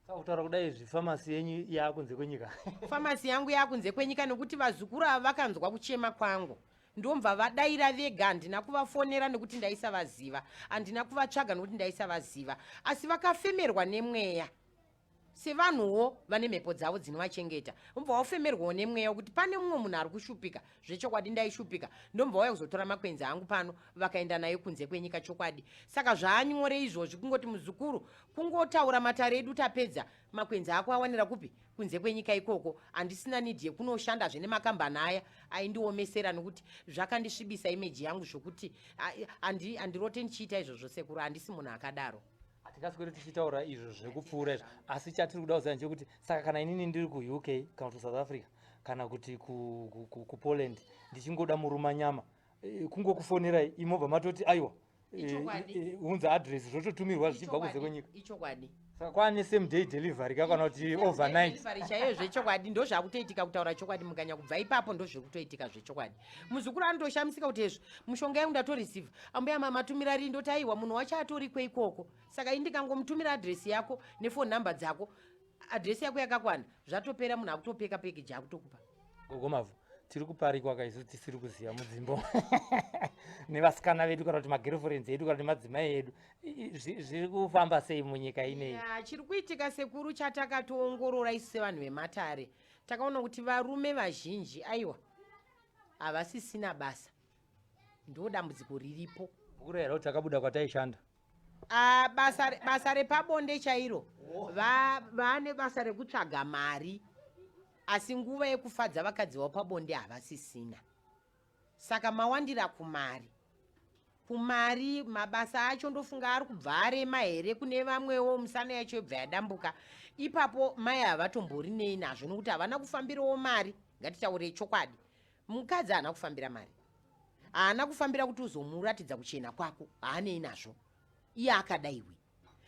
Saka kutaura kudai izvi, famasi yenyu yaakunze kwenyika? Famasi yangu yaakunze kwenyika, nekuti vazukuru ava vakanzwa kuchema kwangu, ndomva vadaira vega. Handina kuvafonera nekuti ndaisavaziva, handina kuvatsvaga nekuti ndaisavaziva, asi vakafemerwa nemweya sevanhuwo vane mhepo dzavo dzinovachengeta. Umbva wafemerwawo nemweya wekuti pane mumwe munhu ari kushupika. Zvechokwadi ndaishupika, ndomva wauya kuzotora makwenzi angu pano, vakaenda nayo kunze kwenyika chokwadi. Saka zvaanyore izvozvi, kungoti muzukuru kungotaura matare edu tapedza, makwenzi ako awanira kupi? Kunze kwenyika ikoko. Handisina need yekunoshandazve nemakambani aya aindiomesera, nokuti zvakandisvibisa image yangu zvokuti handirote ndichiita izvozvo. Sekuru, handisi munhu akadaro. Hatingasweri tichitaura izvo zvekupfuura izvo, asi chatiri kuda kuziva ndechekuti saka kana inini ndiri kuUK kana kuti South Africa kana kuti kuPoland, ndichingoda murumanyama, kungokufonerai imobva matoti aiwa, unza address, zvototumirwa zvichibva kunze kwenyika? Ichokwadi. Saka kwaane same day delivery ka, kana kuti overnight? Delivery chaiyo zvechokwadi, ndo zvakutoitika. Kutaura chokwadi, mukanya kubva ipapo ndo zviri kutoitika zvechokwadi. Muzukuru anotoshamisika kuti ezvo mushonga yangu ndatoreceiva, ambuya mamatumira rii? Ndoti aiwa, munhu wacho atorikwe ikoko. Saka ini ndikangomutumira adhiresi yako nefoni namba dzako, adhiresi yako yakakwana, zvatopera, munhu akutopeka package akutokupa. Gogo Mavhu, tiri kuparikwa kaisu tisiri kuziva mudzimbo nevasikana vedu kana kuti magirlfriends edu kana kuti madzimai edu. Zviri kufamba sei munyika inei? Ya, chiri kuitika sekuru, chatakatoongorora isu sevanhu vematare, takaona kuti varume vazhinji aiwa havasisina basa. Ndo dambudziko riripo. Kureva kuti takabuda kwataishanda? Ah, basa repabonde chairo, vane basa rekutsvaga mari, asi nguva yekufadza vakadzi vavo pabonde havasisina. Saka mawandira kumari, mabasa acho ndofunga ari kubva arema here kune vamwewo, musana yacho yobva yadambuka ipapo. Mai havatombori nei nazvo nokuti havana kufambirawo mari. Ngatitaure chokwadi, mukadzi haana kufambira mari, haana kufambira kuti uzomuratidza kuchena kwako, haanei nazvo, iye akadaiwi.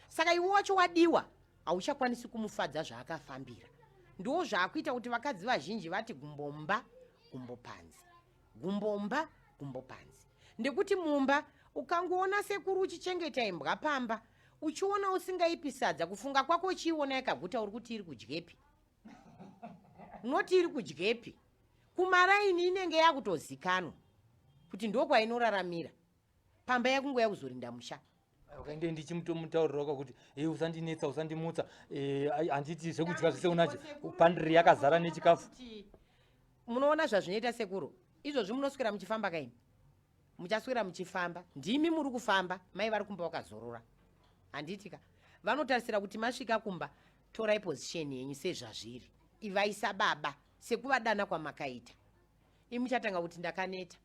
Saka iwe wacho wadiwa, hauchakwanisi kumufadza zvaakafambira. Ndo zvaakuita kuti vakadzi vazhinji vati gumbomba gumbo panze, gumbomba gumbo panze, ndekuti mumba ukangoona sekuru uchichengeta imbwa pamba, uchiona usingaipi sadza, kufunga kwako uchiiona yakaguta, uri kuti iri kudyepi? Unoti iri kudyepi? Kumaraini inenge yakutozikanwa kuti ndokwainoraramira, pamba yakungoya kuzorinda musha. Ukaende ndichimutomutaurira kuti e usandinetsa, usandimutsa, handiti zvekudya zvese unacho, pandiri yakazara nechikafu. Kuti munoona zvazvinoita sekuru izvozvi, munoswera muchifamba kaini, muchaswera muchifamba, ndimi muri kufamba, mai vari kumba vakazorora, handitika? Vanotarisira kuti masvika kumba, torai position yenyu sezvazviri, ivaisa baba sekuvadana kwamakaita. Imi muchatanga kuti ndakaneta,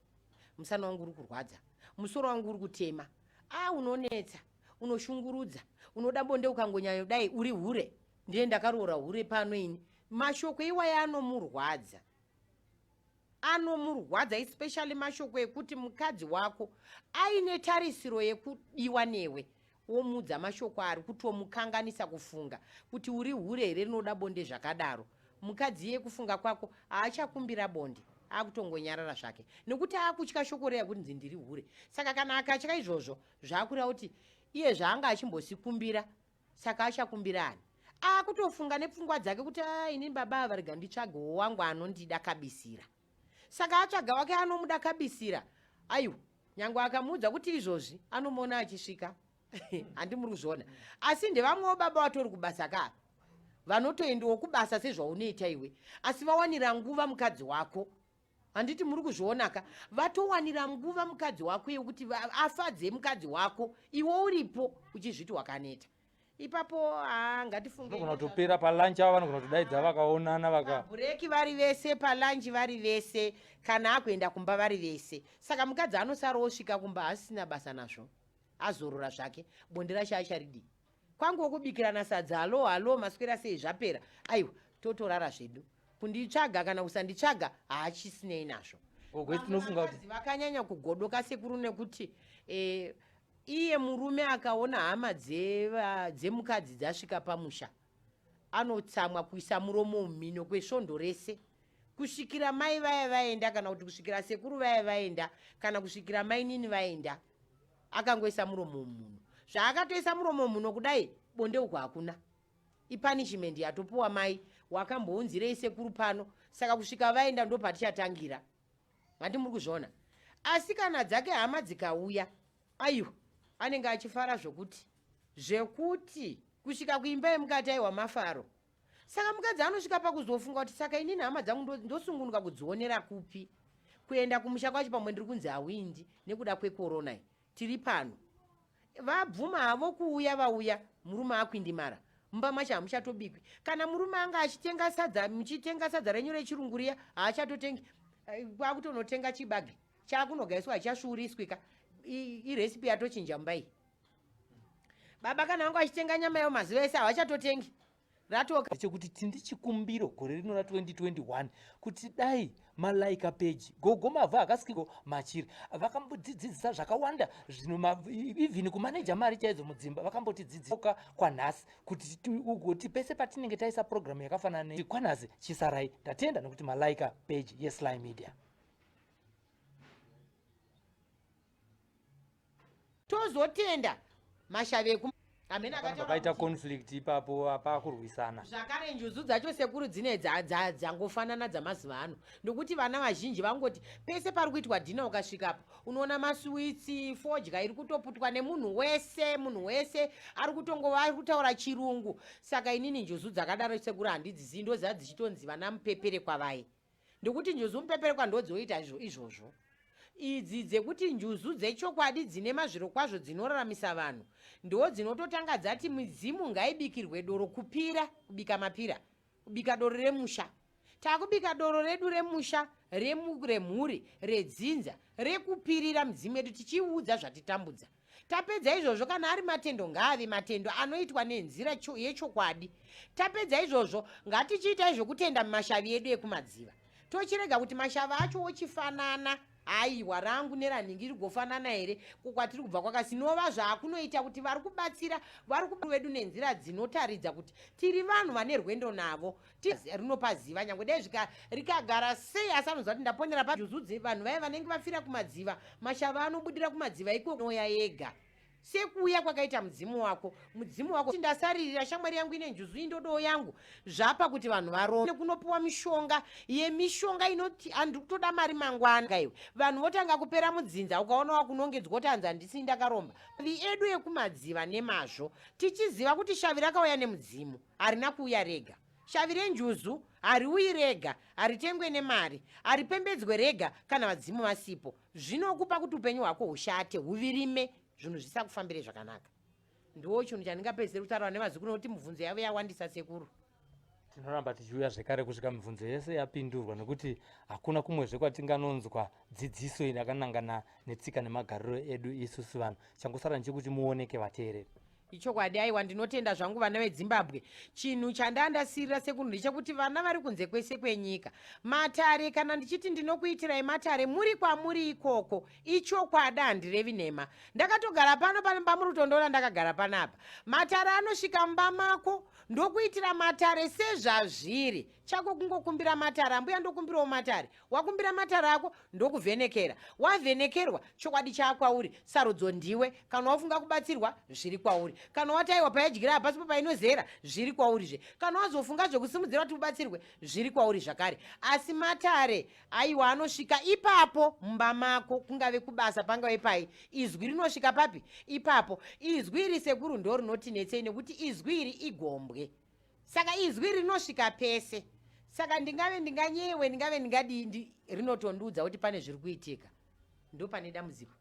musana wangu uri kurwadza, musoro wangu uri kutema, a unonetsa, unoshungurudza, unoda bonde, ukangonyanyodai uri hure, ndiye ndakaroora hure pano ini. Mashoko iwaya anomurwadza, anomurwadza, especially mashoko ekuti mukadzi wako aine tarisiro yekudiwa newe, womudza mashoko ari kutomukanganisa kufunga kuti uri hure here rinoda bonde zvakadaro. Mukadzi iye kufunga kwako haachakumbira bonde, akutongonyarara zvake nekuti akutya shoko reya kuti nzi ndiri hure. Saka kana akatya izvozvo, zvakureva kuti iye zvaanga achimbosikumbira, saka achakumbira ani? Akutofunga nepfungwa dzake kuti ah, inini baba ava rega nditsvagewo wangu anondida kabisira. Saka atsvaga wake anomuda kabisira, aiwa, nyange akamuudza kuti izvozvi anomuona achisvika, handi muri kuzviona? Asi ndevamwewo baba vatori kubasa kaa, vanotoendawo kubasa sezvaunoita iwe, asi vawanira nguva mukadzi wako, handiti muri kuzvionaka? Vatowanira nguva mukadzi wako yekuti afadze mukadzi wako, iwe uripo uchizviti wakaneta ipapo. Haa, ngatifunge. Vanogona kutopera palunch avo, vanogona kutodaidza vakaonana vaka Break vari vese, palunch vari vese, kana akuenda kumba vari vese. Saka mukadzi anosara osvika kumba asina basa nazvo, azorora zvake. Bonde racho acharidii? Kwangu wokubikirana sadza, halo halo, maswera sei, zvapera, aiwa, totorara zvedu. Kunditsvaga kana kusanditsvaga haachisinei nazvo. Gogo, tinofunga kuti Vakadzi vakanyanya kugodoka, sekuru, nekuti iye murume akaona hama dzemukadzi dzasvika pamusha, anotsamwa kuisa muromo mumhino kwesvondo rese, kusvikira mai vaya vaenda, kana kuti kusvikira sekuru vaya vaenda, kana kusvikira mainini vaenda. Akangoisa muromo mumhuno, zvaakatoisa muromo mumhuno kudai, bonde uku hakuna. Ipunishment yatopuwa mai, wakambounzirei sekuru pano? Saka kusvika vaenda ndo patichatangira, handi muri kuzviona? Asi kana dzake hama dzikauya, aiwa, anenge achifara zvekuti kusvika kuimba yemukati, aiwa, mafaro. Saka mukadzi anosvika pakuzofunga kuti saka inini hama dzangu ndosungunuka kudzionera kupi? Kuenda kumusha kwacho pamwe ndiri kunzi hawindi nekuda kwekorona iyi tiri pano. Vabvuma havo kuuya, vauya, murume akwindimara mumba macho hamuchatobikwi. Kana murume anga achitenga sadza, muchitenga sadza renyu rechirungu riya, haachatotengi. Kwakutonotenga chibage chakunogaiswa, hachasvuuriswi ka. Irecipe yatochinja mumba iyi. Baba kana vanga vachitenga nyama yavo mazuva ese, havachatotengi, ratoka. Ndechekuti tindi chikumbiro gore rino ra2021 kuti dai malaika peji gogo mavhu akasikiko machiri vakambotidzidzisa zvakawanda zvino, even kumaneja mari chaidzo mudzimba vakambotidzidzisa kwanhasi kuti ugoti pese patinenge taisa programu yakafanana nekwanhasi. Chisarai, ndatenda nekuti malaika peji yeSly Media. Tozotenda mashavi eku amene akataura pakaita kuti conflict ipapo apakurwisana. Zvakare njuzu dzacho, sekuru, dzine dzangofanana dzamazuva ano, nokuti vana vazhinji vangoti pese pari kuitwa dinner, ukasvikapo unoona maswitsi, fodya iri kutoputwa nemunhu wese, munhu wese ari kutongova ari kutaura chirungu. Saka inini njuzu dzakadaro, sekuru, handidzizii, ndoziva dzichitonzi vana mupepere kwavai, ndikuti njuzu mupeperekwa ndodzoita izvozvo. Idzi dzekuti njuzu dzechokwadi dzine mazviro kwazvo dzinoraramisa vanhu ndo dzinototanga dzati midzimu ngaibikirwe doro, kupira, kubika mapira, kubika doro remusha. Takubika doro redu remusha, remhuri, redzinza, rekupirira midzimu yedu tichiudza zvatitambudza. Tapedza izvozvo, kana ari matendo, ngaave matendo anoitwa nenzira yechokwadi. Tapedza izvozvo, ngatichiitai zvokutenda mumashavi edu ekumadziva, tochirega kuti mashava acho ochifanana. Aiwa, rangu neranhingi rigofanana here? Kwatiri kubva kwakasinova zvaakunoita kuti vari kubatsira vari vedu nenzira dzinotaridza kuti tiri vanhu vane rwendo navo. Rinopaziva nyange dai rikagara sei, asi anoziva kuti ndaponera pajuzudzi. Vanhu vaya vanenge vafira kumadziva, mashava anobudira kumadziva ikonoya yega, sekuuya kwakaita mudzimu wako. Mudzimu wako ndasaririra shamwari yangu ine njuzu, indodowo yangu. Zvapa kuti vanhu varome kunopiwa mishonga yemishonga inoti handiri kutoda mari mangwana iwe. Vanhu votanga kupera mudzinza, ukaona wakunongedzwa kuti hanzi handisi ndakaromba. Vi edu ekumadziva nemazvo, tichiziva kuti shavi rakauya nemudzimu, harina kuuya rega. Shavi renjuzu hariuyi rega, haritengwe nemari, haripembedzwe rega kana vadzimu vasipo. Zvinokupa kuti upenyu hwako hushate, huvirime, zvinhu zvisakufambire zvakanaka. Ndiwo chinhu chandingapedzisire kutaura nevazukuru, nekuti mibvunzo yavo yawandisa, sekuru. Tinoramba tichiuya zvekare kusvika mibvunzo yese yapindurwa, nekuti hakuna kumwezve kwatinganonzwa dzidziso yakanangana netsika nemagariro edu isusu vanhu. Changosara ndechekuti muoneke vateereri. Ichokwadi, aiwa, ndinotenda zvangu vana veDzimbabwe. Chinhu chandandasirira, sekuru, ndechekuti vana vari kunze kwese kwenyika, matare, kana ndichiti ndinokuitirai matare muri kwamuri ikoko, ichokwadi, handirevi nhema. Ndakatogara pano pamuri kutondoona ndakagara panapa. Matare anosvika mumba mako, ndokuitira matare sezvazviri. Chako kungokumbira matare, ambuya ndokumbirawo matare. Wakumbira matare ako ndokuvhenekera. Wavhenekerwa, chokwadi chaakwauri, sarudzo ndiwe. Kana wafunga kubatsirwa, zviri kwauri. Kana wati aiwa payadyira hapasipo painozera, zviri kwaurizve. Kana wazofunga zvekusimudzira kuti ubatsirwe, zviri kwauri zvakare. Asi matare aiwa anosvika ipapo mumba mako, kungave kubasa, pangave pai, izwi rinosvika papi? Ipapo. Izwi iri sekuru ndo rinotinetsei nekuti izwi iri igombwe. Saka izwi rinosvika pese. Saka ndingave ndinganyewe, ndingave ndingadii, rinotondiudza kuti pane zviri kuitika. Ndo pane dambudziko.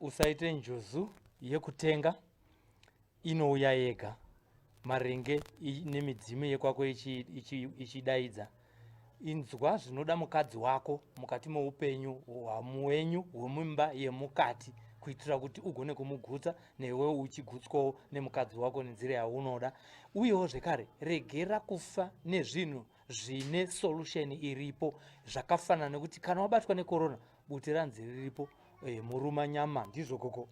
Usaite njuzu yekutenga, inouya yega maringe nemidzimu yekwako ichidaidza. Inzwa zvinoda mukadzi wako mukati meupenyu hwamuwenyu hwemumba yemukati, kuitira kuti ugone kumugutsa newe uchigutswawo nemukadzi wako nenzira yaunoda. Uyewo zvekare, regera kufa nezvinhu zvine solution iripo, zvakafanana nekuti kana wabatwa nekorona, bute ranzi riripo, muruma nyama, ndizvo gogo?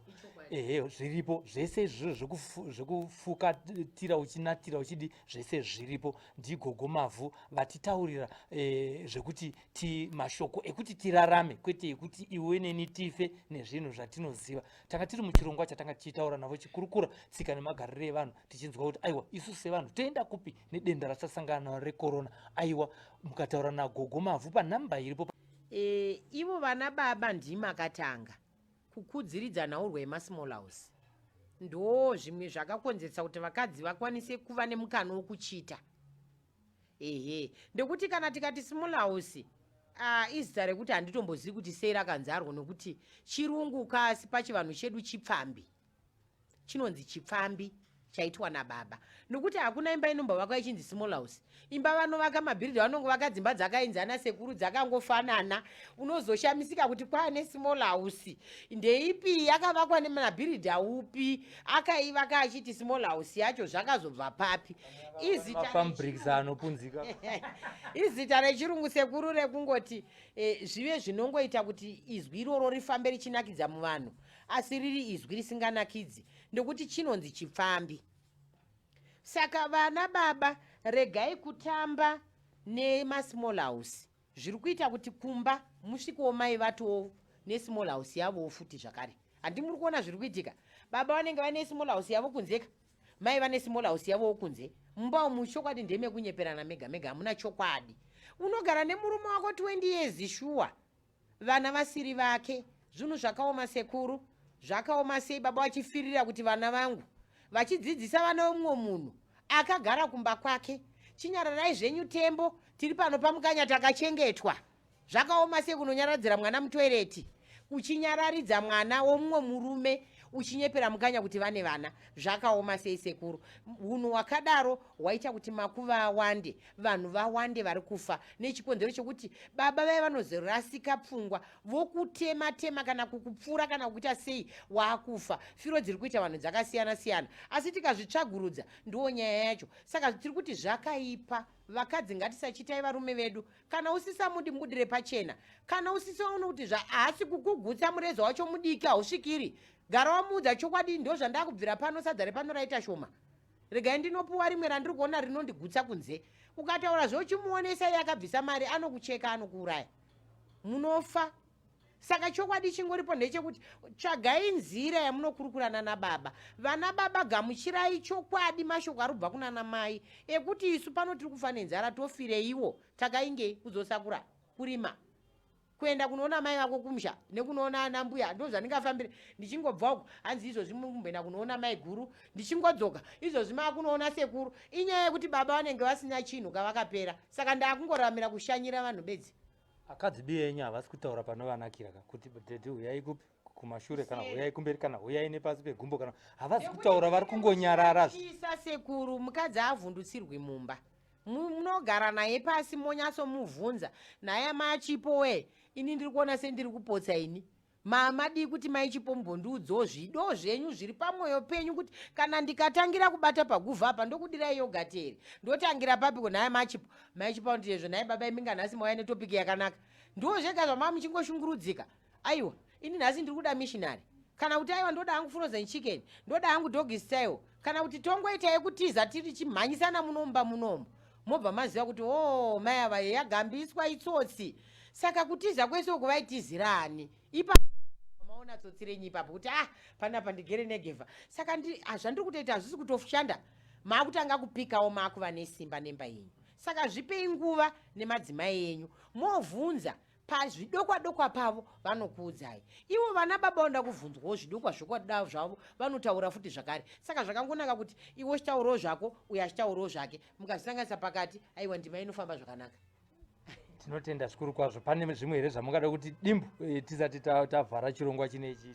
Ehe, zviripo zvese izvozvo zvekufukatira uchinatira uchidi, zvese zviripo. Ndigogo Mavhu vatitaurira zvekuti ti mashoko ekuti tirarame, kwete ekuti iwe neni tife nezvinhu zvatinoziva. Tanga tiri muchirongwa chatanga tichitaura navo, chikurukura tsika nemagariro evanhu, tichinzwa kuti aiwa, isu sevanhu toenda kupi nedenda ratasangana naro rekorona. Aiwa, mukataura nagogo Mavhu panhamba iripo. Ivo vana baba ndimakatanga kukudziridza nhaurwa yemasmall house, ndo zvimwe zvakakonzeresa kuti vakadzi vakwanise kuva nemukana wokuchita. Ehe, ndekuti kana tikati small house, izita rekuti handitombozivi kuti sei rakanzarwo, nokuti chirungu kasi pachivanhu chedu chipfambi, chinonzi chipfambi chaitwa nababa, nokuti hakuna imba inombovakwa ichinzi small house. Imba vanovaka mabhiridha vanongovaka dzimba dzakaenzana sekuru, dzakangofanana. Unozoshamisika kuti kwaane small house ndeipi, yakavakwa nemabhiridha upi, akaivaka achiti small house yacho zvakazobva papi? Izita rechirungu sekuru, rekungoti zvive zvinongoita kuti izwi iroro rifambe richinakidza muvanhu, asi riri izwi risinganakidzi, nekuti chinonzi chipfambi. Saka vana baba, regai kutamba nemasmall house. Zviri kuita kuti kumba musvikewo mai vatowo nesmall house yavowo futi zvakare. Handi muri kuona zviri kuitika? Baba vanenge vane small house yavo kunzeka, mai vane small house yavowo kunze. Mumba umu chokwadi ndemekunyeperana mega mega, hamuna chokwadi. Unogara nemurume wako 20 years shuwa, vana vasiri vake. Zvinhu zvakaoma sekuru, zvakaoma sei baba vachifirira kuti vana vangu, vachidzidzisa vana vemumwe munhu akagara kumba kwake. Chinyararai zvenyu Tembo, tiri pano paMukanya takachengetwa. Zvakaoma sei kunonyaradzira mwana mutoireti, uchinyararidza mwana womumwe murume, uchinyepera Mukanya kuti vane vana. Zvakaoma sei sekuru? Unhu hwakadaro hwaita kuti makuva awande, vanhu vawande vari kufa nechikonzero chekuti baba vaya vanozorasika pfungwa, vokutema tema kana kukupfura kana kuita sei, waakufa. Firo dziri kuita vanhu dzakasiyana siyana, asi tikazvitsvagurudza ndiwo nyaya yacho. Saka tiri kuti zvakaipa. Vakadzi, ngatisachitai varume vedu. Kana usisamudi, mubudire pachena. Kana usisaona kuti haasi kukugutsa, mureza wacho mudiki, hausvikiri, gara wamuudza chokwadi. Ndo zvandakubvira pano, sadza repano raita shoma, regai ndinopuwa rimwe randiri kuona rinondigutsa kunze. Ukataura zvochimuonesa iye akabvisa mari, anokucheka, anokuuraya, munofa. Saka chokwadi chingoripo ndechekuti tsvagai nzira yamunokurukurana nababa. Vana baba, gamuchirai chokwadi, mashoko ari kubva kunana mai ekuti isu pano tiri kufa nenzara, tofireiwo, takaingei kuzosakura, kurima, kuenda kunoona mai vako kumusha nekunoona ana mbuya. Ndo zvandingafambire ndichingobva uko, hanzi izvozvi mukumboenda kunoona mai guru, ndichingodzoka izvozvi maakunoona sekuru. Inyaya yekuti baba vanenge vasina chinhu kavakapera, saka ndaakungoramira kushanyira vanhu bedzi. Akadzi biyenyu havasi kutaura panovanakira ka, kuti dhedhi huyai kupi, kumashure kana huyai kumberi kana huyai nepasi pegumbo, kana havasi kutaura, vari kungonyarara. Isa sekuru, mukadzi avhundutsirwi mumba. Munogara naye pasi, monyatsomuvhunza naye, machipo we, ini ndiri kuona sendiri kupotsa ini. Mamadii kuti mai Chipo mumbondiudzawo zvido zvenyu zviri pamwoyo penyu, kuti kana ndikatangira kubata paguvhu apa ndokudirai yogati here, ndotangira papiko naye machipo? Mai Chipo anoti, ezvo naye baba iminga, nhasi mauya netopiki yakanaka, ndiwo zvega zvamaa muchingoshungurudzika. Aiwa, ini nhasi ndiri kuda missionary, kana kuti aiwa, ndoda hangu frozen chicken, ndoda hangu doggy style, kana kuti tongoita yekutiza tiri chimhanyisana munomba munomu. Mobva maziva kuti o oh, mai ava yagambiswa itsotsi. Saka kutiza kwese uku vaitizira ani? Ipa maona tsotsi renyu ipapo kuti ah panapa ndigere negevha. Saka ah, zvandiri kutoita hazvisi kutoshanda. Maakutanga kupikawo maakuva nesimba nemba yenyu. Saka zvipei nguva nemadzimai enyu movhunza pazvidokwa dokwa pavo vanokuudzai. Ivo vana baba vanoda kuvhunzwawo zvidokwa zvokwada zvavo vanotaura futi zvakare. Saka zvakangonaka kuti iwe uchitaurawo zvako uyo achitaurawo zvake, mukazvisanganisa pakati, aiwa ndima inofamba zvakanaka. Tinotenda zvikuru kwazvo. Pane zvimwe here zvamungada kuti dimbu eh, tisati tavhara chirongwa chinechi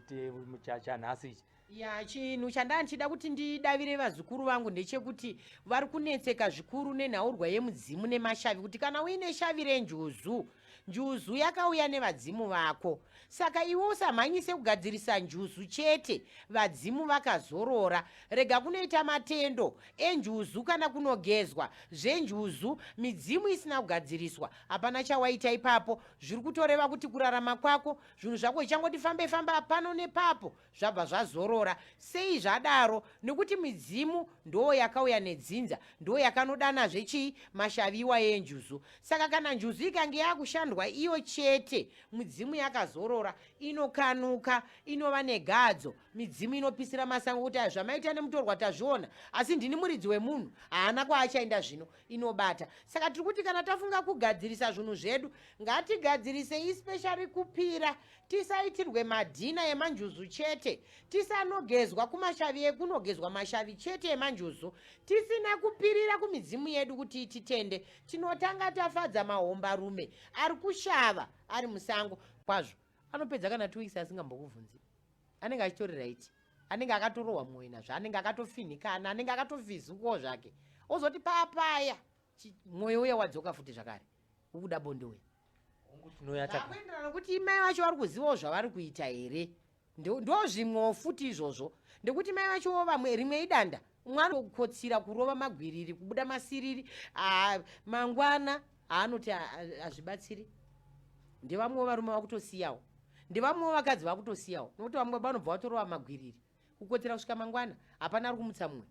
chanhasi ichi? Ya, chinhu chandaa ndichida kuti ndidavire vazukuru vangu ndechekuti vari kunetseka zvikuru nenhaurwa yemudzimu nemashavi, kuti kana uine shavi renjuzu, njuzu yakauya nevadzimu vako. Saka iwe usamhanyise kugadzirisa njuzu chete, vadzimu vakazorora. Rega kunoita matendo enjuzu kana kunogezwa zvenjuzu midzimu isina kugadziriswa. Hapana chawaita ipapo. Zviri kutoreva kuti kurarama kwako, zvinhu zvako zvichangoti fambe famba pano nepapo. Zvabva zvazorora. Sei zvadaro? Nekuti midzimu ndoo yakauya nedzinza, ndoo yakanodanazve chii? Mashavi iwayo enjuzu. Saka kana njuzu ikange yakushandwa iyo chete, midzimu yakazorora, inokanuka, inova negadzo, midzimu inopisira masango kuti aya zvamaita nemutorwa tazviona, asi ndini muridzi wemunhu, haana kwaachaenda zvino, inobata. Saka tiri kuti kana tafunga kugadzirisa zvinhu zvedu, ngatigadzirise especially kupira Tisaitirwe madhina emanjuzu chete, tisanogezwa kumashavi ekunogezwa mashavi chete emanjuzu, tisina kupirira kumidzimu yedu kuti ititende. Tinotanga tafadza mahombarume ari kushava ari musango. Kwazvo anopedza kana 2 weeks asingambokubvunzi, anenge achitori right, anenge akatorohwa mwoyo nazvo, anenge akatofinhikana, anenge akatofizukawo zvake, ozoti papaya mwoyo uya wadzoka futi zvakare, ukuda bonde uya. Zvakuenderana nokuti mai vacho vari kuzivawo zvavari kuita here. Ndozvimwewo futi izvozvo, ndekuti mai vachowo vamwe rimwe idanda, umwe anokotsira kurova magwiriri kubuda masiriri, mangwana haanoti hazvibatsiri. Ndevamwewo varume vakutosiyawo, ndevamwewo vakadzi vakutosiyawo, nokuti vamwe vanobva vatorova magwiriri kukotsira kusvika mangwana, hapana ari kumutsa mumwe.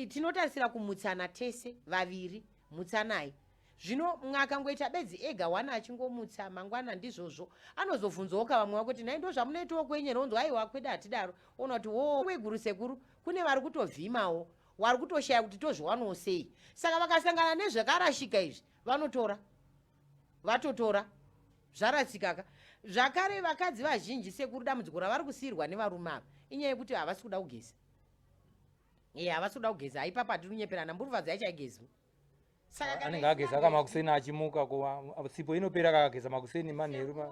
Tinotarisira kumutsana tese vaviri, mutsanai. Zvino mumwe akangoita bedzi ega one achingomutsa mangwana ndizvozvo, anozobvunzawo ka vamwe vako kuti nhai ndozvamunoitawo kwenyu here, onzwa aiwa kwedu hatidaro, oona kuti wo weguru sekuru kune vari kutovhimawo, wari kutoshaya kuti tozviwanawo sei. Saka vakasangana nezvakarashika izvi vanotora, vatotora zvarasika ka. Zvakare vakadzi vazhinji sekuru dambudziko ravari kusiirwa nevarume ava inyaya yekuti havasi kuda kugeza. Iye havasi kuda kugeza, haipapa hatiri kunyeperana, mburuvadzi haichaigezwi. Saka kana anenge ageza ka makuseni achimuka ko sipo inopera kakageza makuseni manheru ma...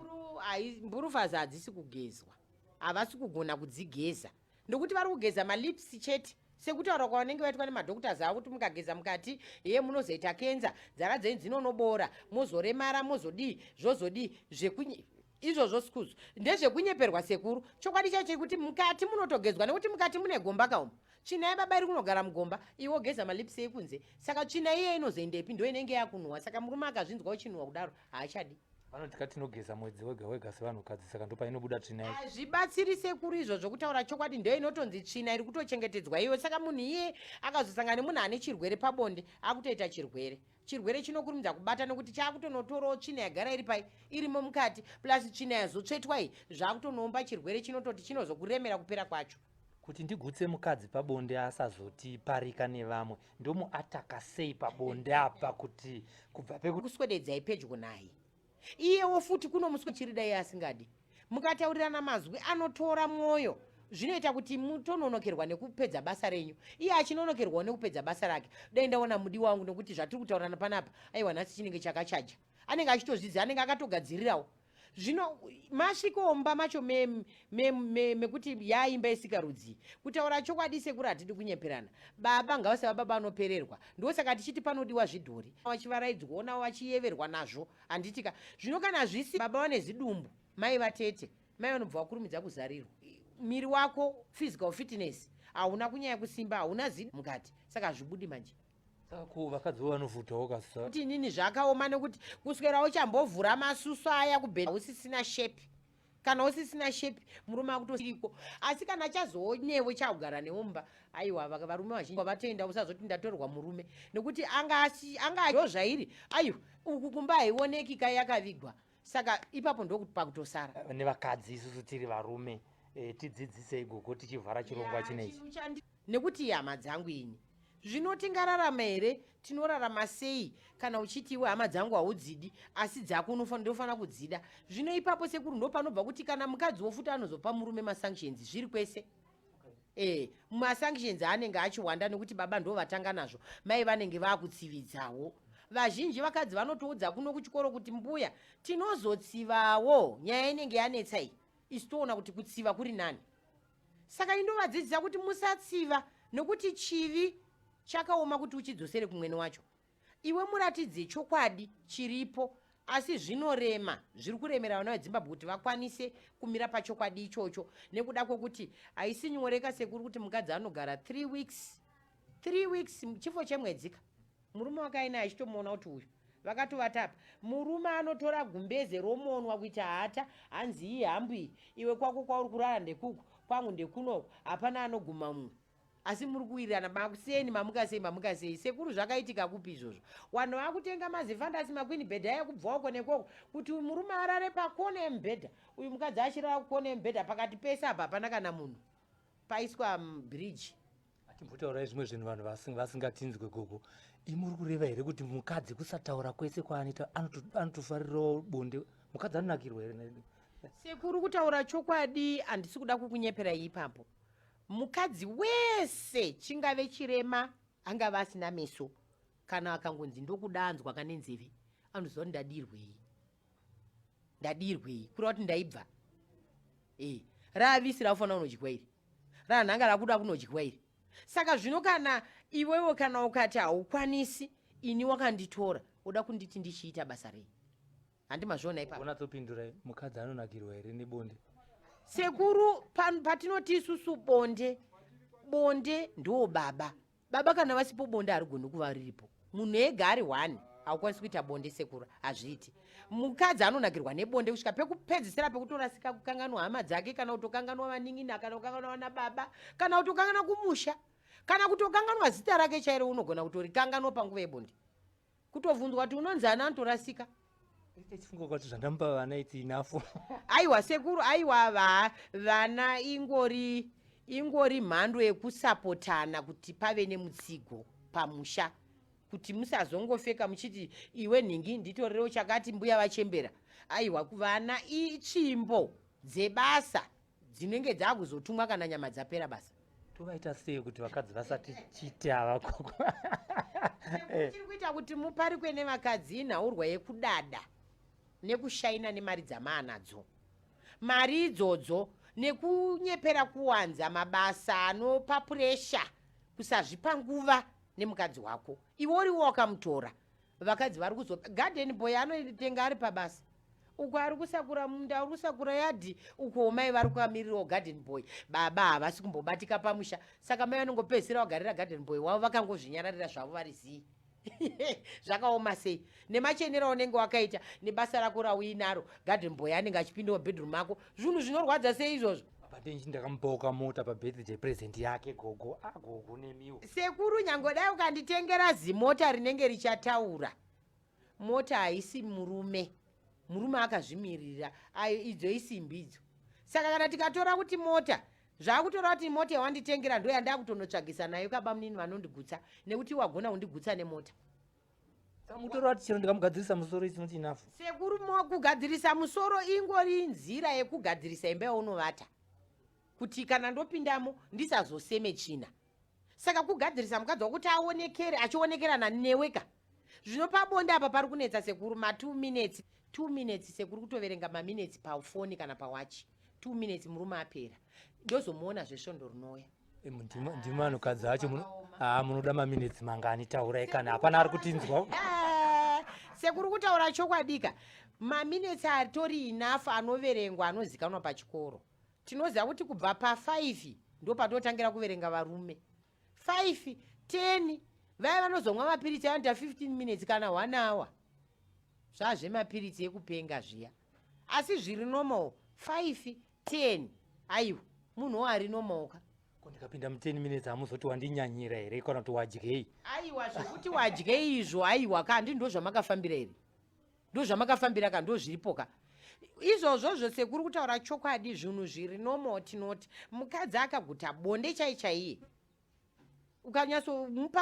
mburufazi hadzisi kugezwa, havasi kugona kudzigeza ndokuti vari kugeza malips chete, sekutaura kwavanenge vaitwa nemadoctors avo kuti mukageza mukati ye munozoita kenza, nzara dzenyu dzinonobora, mozoremara, mozodii, zvozodii zvekunye izvozvo schools ndezvekunyeperwa sekuru. Chokwadi chacho chekuti mukati munotogezwa nekuti mukati mune gomba kauma tsvina yababa iri kunogara mugomba, iwe wogeza malips ekunze, saka tsvina iye inozoendepi? Ndo inenge yakunhuhwa. Saka murume akazvinzwa uchinhuhwa kudaro haachadi. Vanoti ka tinogeza mwedzi wega wega sevanhukadzi, saka ndopainobuda tsvina yacho. Hazvibatsiri sekuru izvozvo, kutaura chokwadi ndo inotonzi tsvina iri kutochengetedzwa iwe. Saka munhu iye akazosangana nemunhu ane chirwere pabonde akutoita chirwere. Chirwere chinokurumidza kubata nekuti chakutonotorawo tsvina yagara iri pai irimo mukati, plus tsvina yazotsvetwa iyi zvakutonoumba chirwere chinototi chinozokuremera kupera kwacho. Kuti ndigutse mukadzi pabonde asazotiparika nevamwe, ndomuataka sei pabonde apa kuti kubva pekuswededzai pedyo naye iyewo futi kunomuswe chirida iye asingadi, mukataurirana mazwi anotora mwoyo zvinoita kuti mutononokerwa nekupedza basa renyu, iye achinonokerwawo nekupedza basa rake. Dai ndaona mudiwa wangu nekuti zvatiri kutaurirana panapa, aiwa nhasi chinenge chakachaja, anenge achitozvidza, anenge akatogadzirirawo. Zvino masvikowo mumba macho mekuti yaimba yesikarudzi. Kutaura chokwadi sekuru hatidi kunyeperana, baba ngavasava baba vanopererwa, ndosaka tichiti panodiwa zvidhori, vachivaraidzwawo navo vachiyeverwa nazvo, handitika? Zvino kana zvisi baba vane zidumbu, mai vatete, mai vanobva vakurumidza kuzarirwa. Miri wako physical fitness hauna kunyanya kusimba, hauna zidi mukati, saka hazvibudi manje. Saka ko vakadzi vo vanovhutawo kasa? Kuti inini zvakaoma nekuti kuswera uchambovhura masusu aya kubhena usisina shape. Kana usisina shepi, murume akutoiriko. Asi kana chazoonewe chakugara newe mumba, aiwa, varume vazhinji vatoenda. Usazoti ndatorwa murume nekuti anga anga ndo zvairi. Aiwa, uku kumba haioneki kai, yakavigwa. Saka ipapo ndopakutosara. Nevakadzi, isusu tiri varume, tidzidzisei gogo, tichivhara chirongwa chinechi. Nekuti hama dzangu ini, zvino tingararama here? Tinorarama sei kana uchiti iwe hama dzangu haudzidi, asi dzako ndofanira kudzida? Zvino ipapo, sekuru, ndo panobva kuti kana mukadzi wofuti anozopa murume masanctions. Zviri kwese masanctions anenge achiwanda nekuti baba ndo vatanga nazvo, mai vanenge vaakutsividzawo. Vazhinji vakadzi vanotoudza kuno kuchikoro kuti, "Mbuya, tinozotsivawo, nyaya inenge yanetsa iyi." Isu toona kuti kutsiva kuri nani. Saka indovadzidzisa kuti musatsiva, nokuti chivi chakaoma kuti uchidzosere kumwene wacho. Iwe muratidze chokwadi chiripo, asi zvinorema. Zviri kuremera vana veDzimbabwe kuti vakwanise kumira pachokwadi ichocho, nekuda kwokuti haisi nyoreka, sekuru, kuti mukadzi anogara 3 weeks, 3 weeks, chifo chemwedzika, murume wakaina achitomuona kuti uyu vakatovata apa. Murume anotora gumbeze romonwa kuita hata, hanzi, "Iyi hambu iyi, iwe kwako kwauri kurara ndekuku, kwangu ndekunoku, hapana anoguma mumwe." Asi muri kuwirirana makuseni, mamuka sei, mamuka sei. Sekuru, zvakaitika kupi izvozvo? Vanhu vakutenga mazifandasi, maqueen bed aya, kubva uko nekoko, kuti uyu murume arare pakona yemubhedha, uyu mukadzi achirara kukona yemubhedha. Pakati pese apa hapana kana munhu, paiswa bridge. Atimbotaurai zvimwe zvinhu vanhu vasingatinzwe. Gogo, imuri kureva here kuti mukadzi kusataura kwese kwaanoita anotofarirawo bonde? Mukadzi anonakirwa here? Sekuru, kutaura chokwadi, handisi kuda kukunyeperai ipapo. Mukadzi wese, chingave chirema, angava asina meso, kana akangonzi ndokudanzwa kane nzeve, anoziva kuti ndadirwei, ndadirwei, kureva kuti ndaibva. Raavisi rakufanira kunodyiwa iri, ranhanga rakuda kunodyiwa iri. Saka zvino kana iwewe, kana ukati haukwanisi, ini wakanditora uda kunditi ndichiita basa rei? Handi mazviona ipapo? Unatsopindurai, mukadzi anonakirwa here nebonde? Sekuru, patinoti isusu bonde, bonde ndo baba. Baba kana vasipo, bonde harigoni kuva riripo. Munhu ega ari one haukwanisi kuita bonde, sekuru, hazviiti. Mukadzi anonakirwa nebonde kusvika pekupedzisira pekutorasika, kukanganwa hama dzake, kana kutokanganwa vanin'ina, kana kukanganwa vana baba, kana kutokanganwa kumusha, kana kutokanganwa zita rake chairo. Unogona kutorikanganwa panguva yebonde, kutovhunzwa kuti unonzi ana, anotorasika. Tichifunga kuti zvandamupa vana, it's enough. Aiwa sekuru, aiwa, vana ingori mhando yekusapotana kuti pave nemutsigo pamusha, kuti musazongofeka muchiti, "Iwe nhingi, nditorerewo chakati, mbuya vachembera." Aiwa, vana itsvimbo dzebasa dzinenge dzakuzotumwa kana nyama dzapera basa. Tovaita sei kuti vakadzi vasati chiti ava, gogo? Chiri kuita kuti muparikwe nevakadzi inhaurwa yekudada nekushaina nemari dzamaanadzo, mari idzodzo, nekunyepera kuwanza mabasa anopa puresha, kusazvipa nguva nemukadzi wako, iwe uriwo wakamutora. Vakadzi vari kuzo garden boy anotenga ari pabasa, uko ari kusakura munda, ari kusakura yadhi, uko mai vari kukamirirawo garden boy. Baba havasi kumbobatika pamusha, saka mai vanongopedzisira vagarira garden boy wavo, vakangozvinyararira zvavo, vari zii. Zvakaoma sei nemachenero aunenge wakaita nebasa rako rauinaro, garden boy anenge achipindawo bedroom mako. Zvinhu zvinorwadza sei izvozvo? Patenji ndakamupawo kamota pabirthday present yake, gogo. A, gogo, nemiwo. Sekuru, nyange dai ukanditengera zimota rinenge richataura, mota haisi murume. Murume akazvimirira. Ayo idzo isimbi idzo. Saka kana tikatora kuti mota, zvakutora kuti mota yawanditengera ndo yandakutonotsvagisa nayo kabamunini vanondigutsa, nekuti wagona kundigutsa nemota. Samutora wati chero ndikamugadzirisa musoro, it's not enough. Sekuru, kugadzirisa musoro ingori nzira yekugadzirisa imba yaunovata, kuti kana ndopindamo ndisazoseme tsvina. Saka kugadzirisa mukadzi wakuti aonekere, achionekerana neweka. Zvino pabonde apa pari kunetsa, sekuru, ma2 minutes, 2 minutes, sekuru, kutoverenga maminutes pafoni kana pawachi. 2 minutes, murume apera, ndozomuona zvesvondo rinouya. Ndimi vanhukadzi acho munoda maminutes mangani? Taurai kana hapana ari kutinzwa. Sekuru, kutaura chokwadika, maminutes atori enough anoverengwa, anozikanwa pachikoro. Tinoziva kuti kubva pa5 ndo patotangira kuverenga varume, 5, 10. Vaya vanozomwa mapiritsi anoita 15 minutes kana 1 hour, zvazvemapiritsi ekupenga zviya. Asi zviri normal, 5, 10, aiwa, munhuwo ari nomoka. Ko ndikapinda mu10 minutes, hamuzoti wandinyanyira here kana kuti wadyei? Aiwa, zvokuti wadye izvo, aiwa ka, handi ndo zvamakafambira here? Ndo zvamakafambira ka, ndo zviripo ka izvozvozvo. Sekuri kutaura chokwadi, zvinhu zviri normal, tinoti mukadzi akaguta bonde chai chaiye, ukanyatsomupa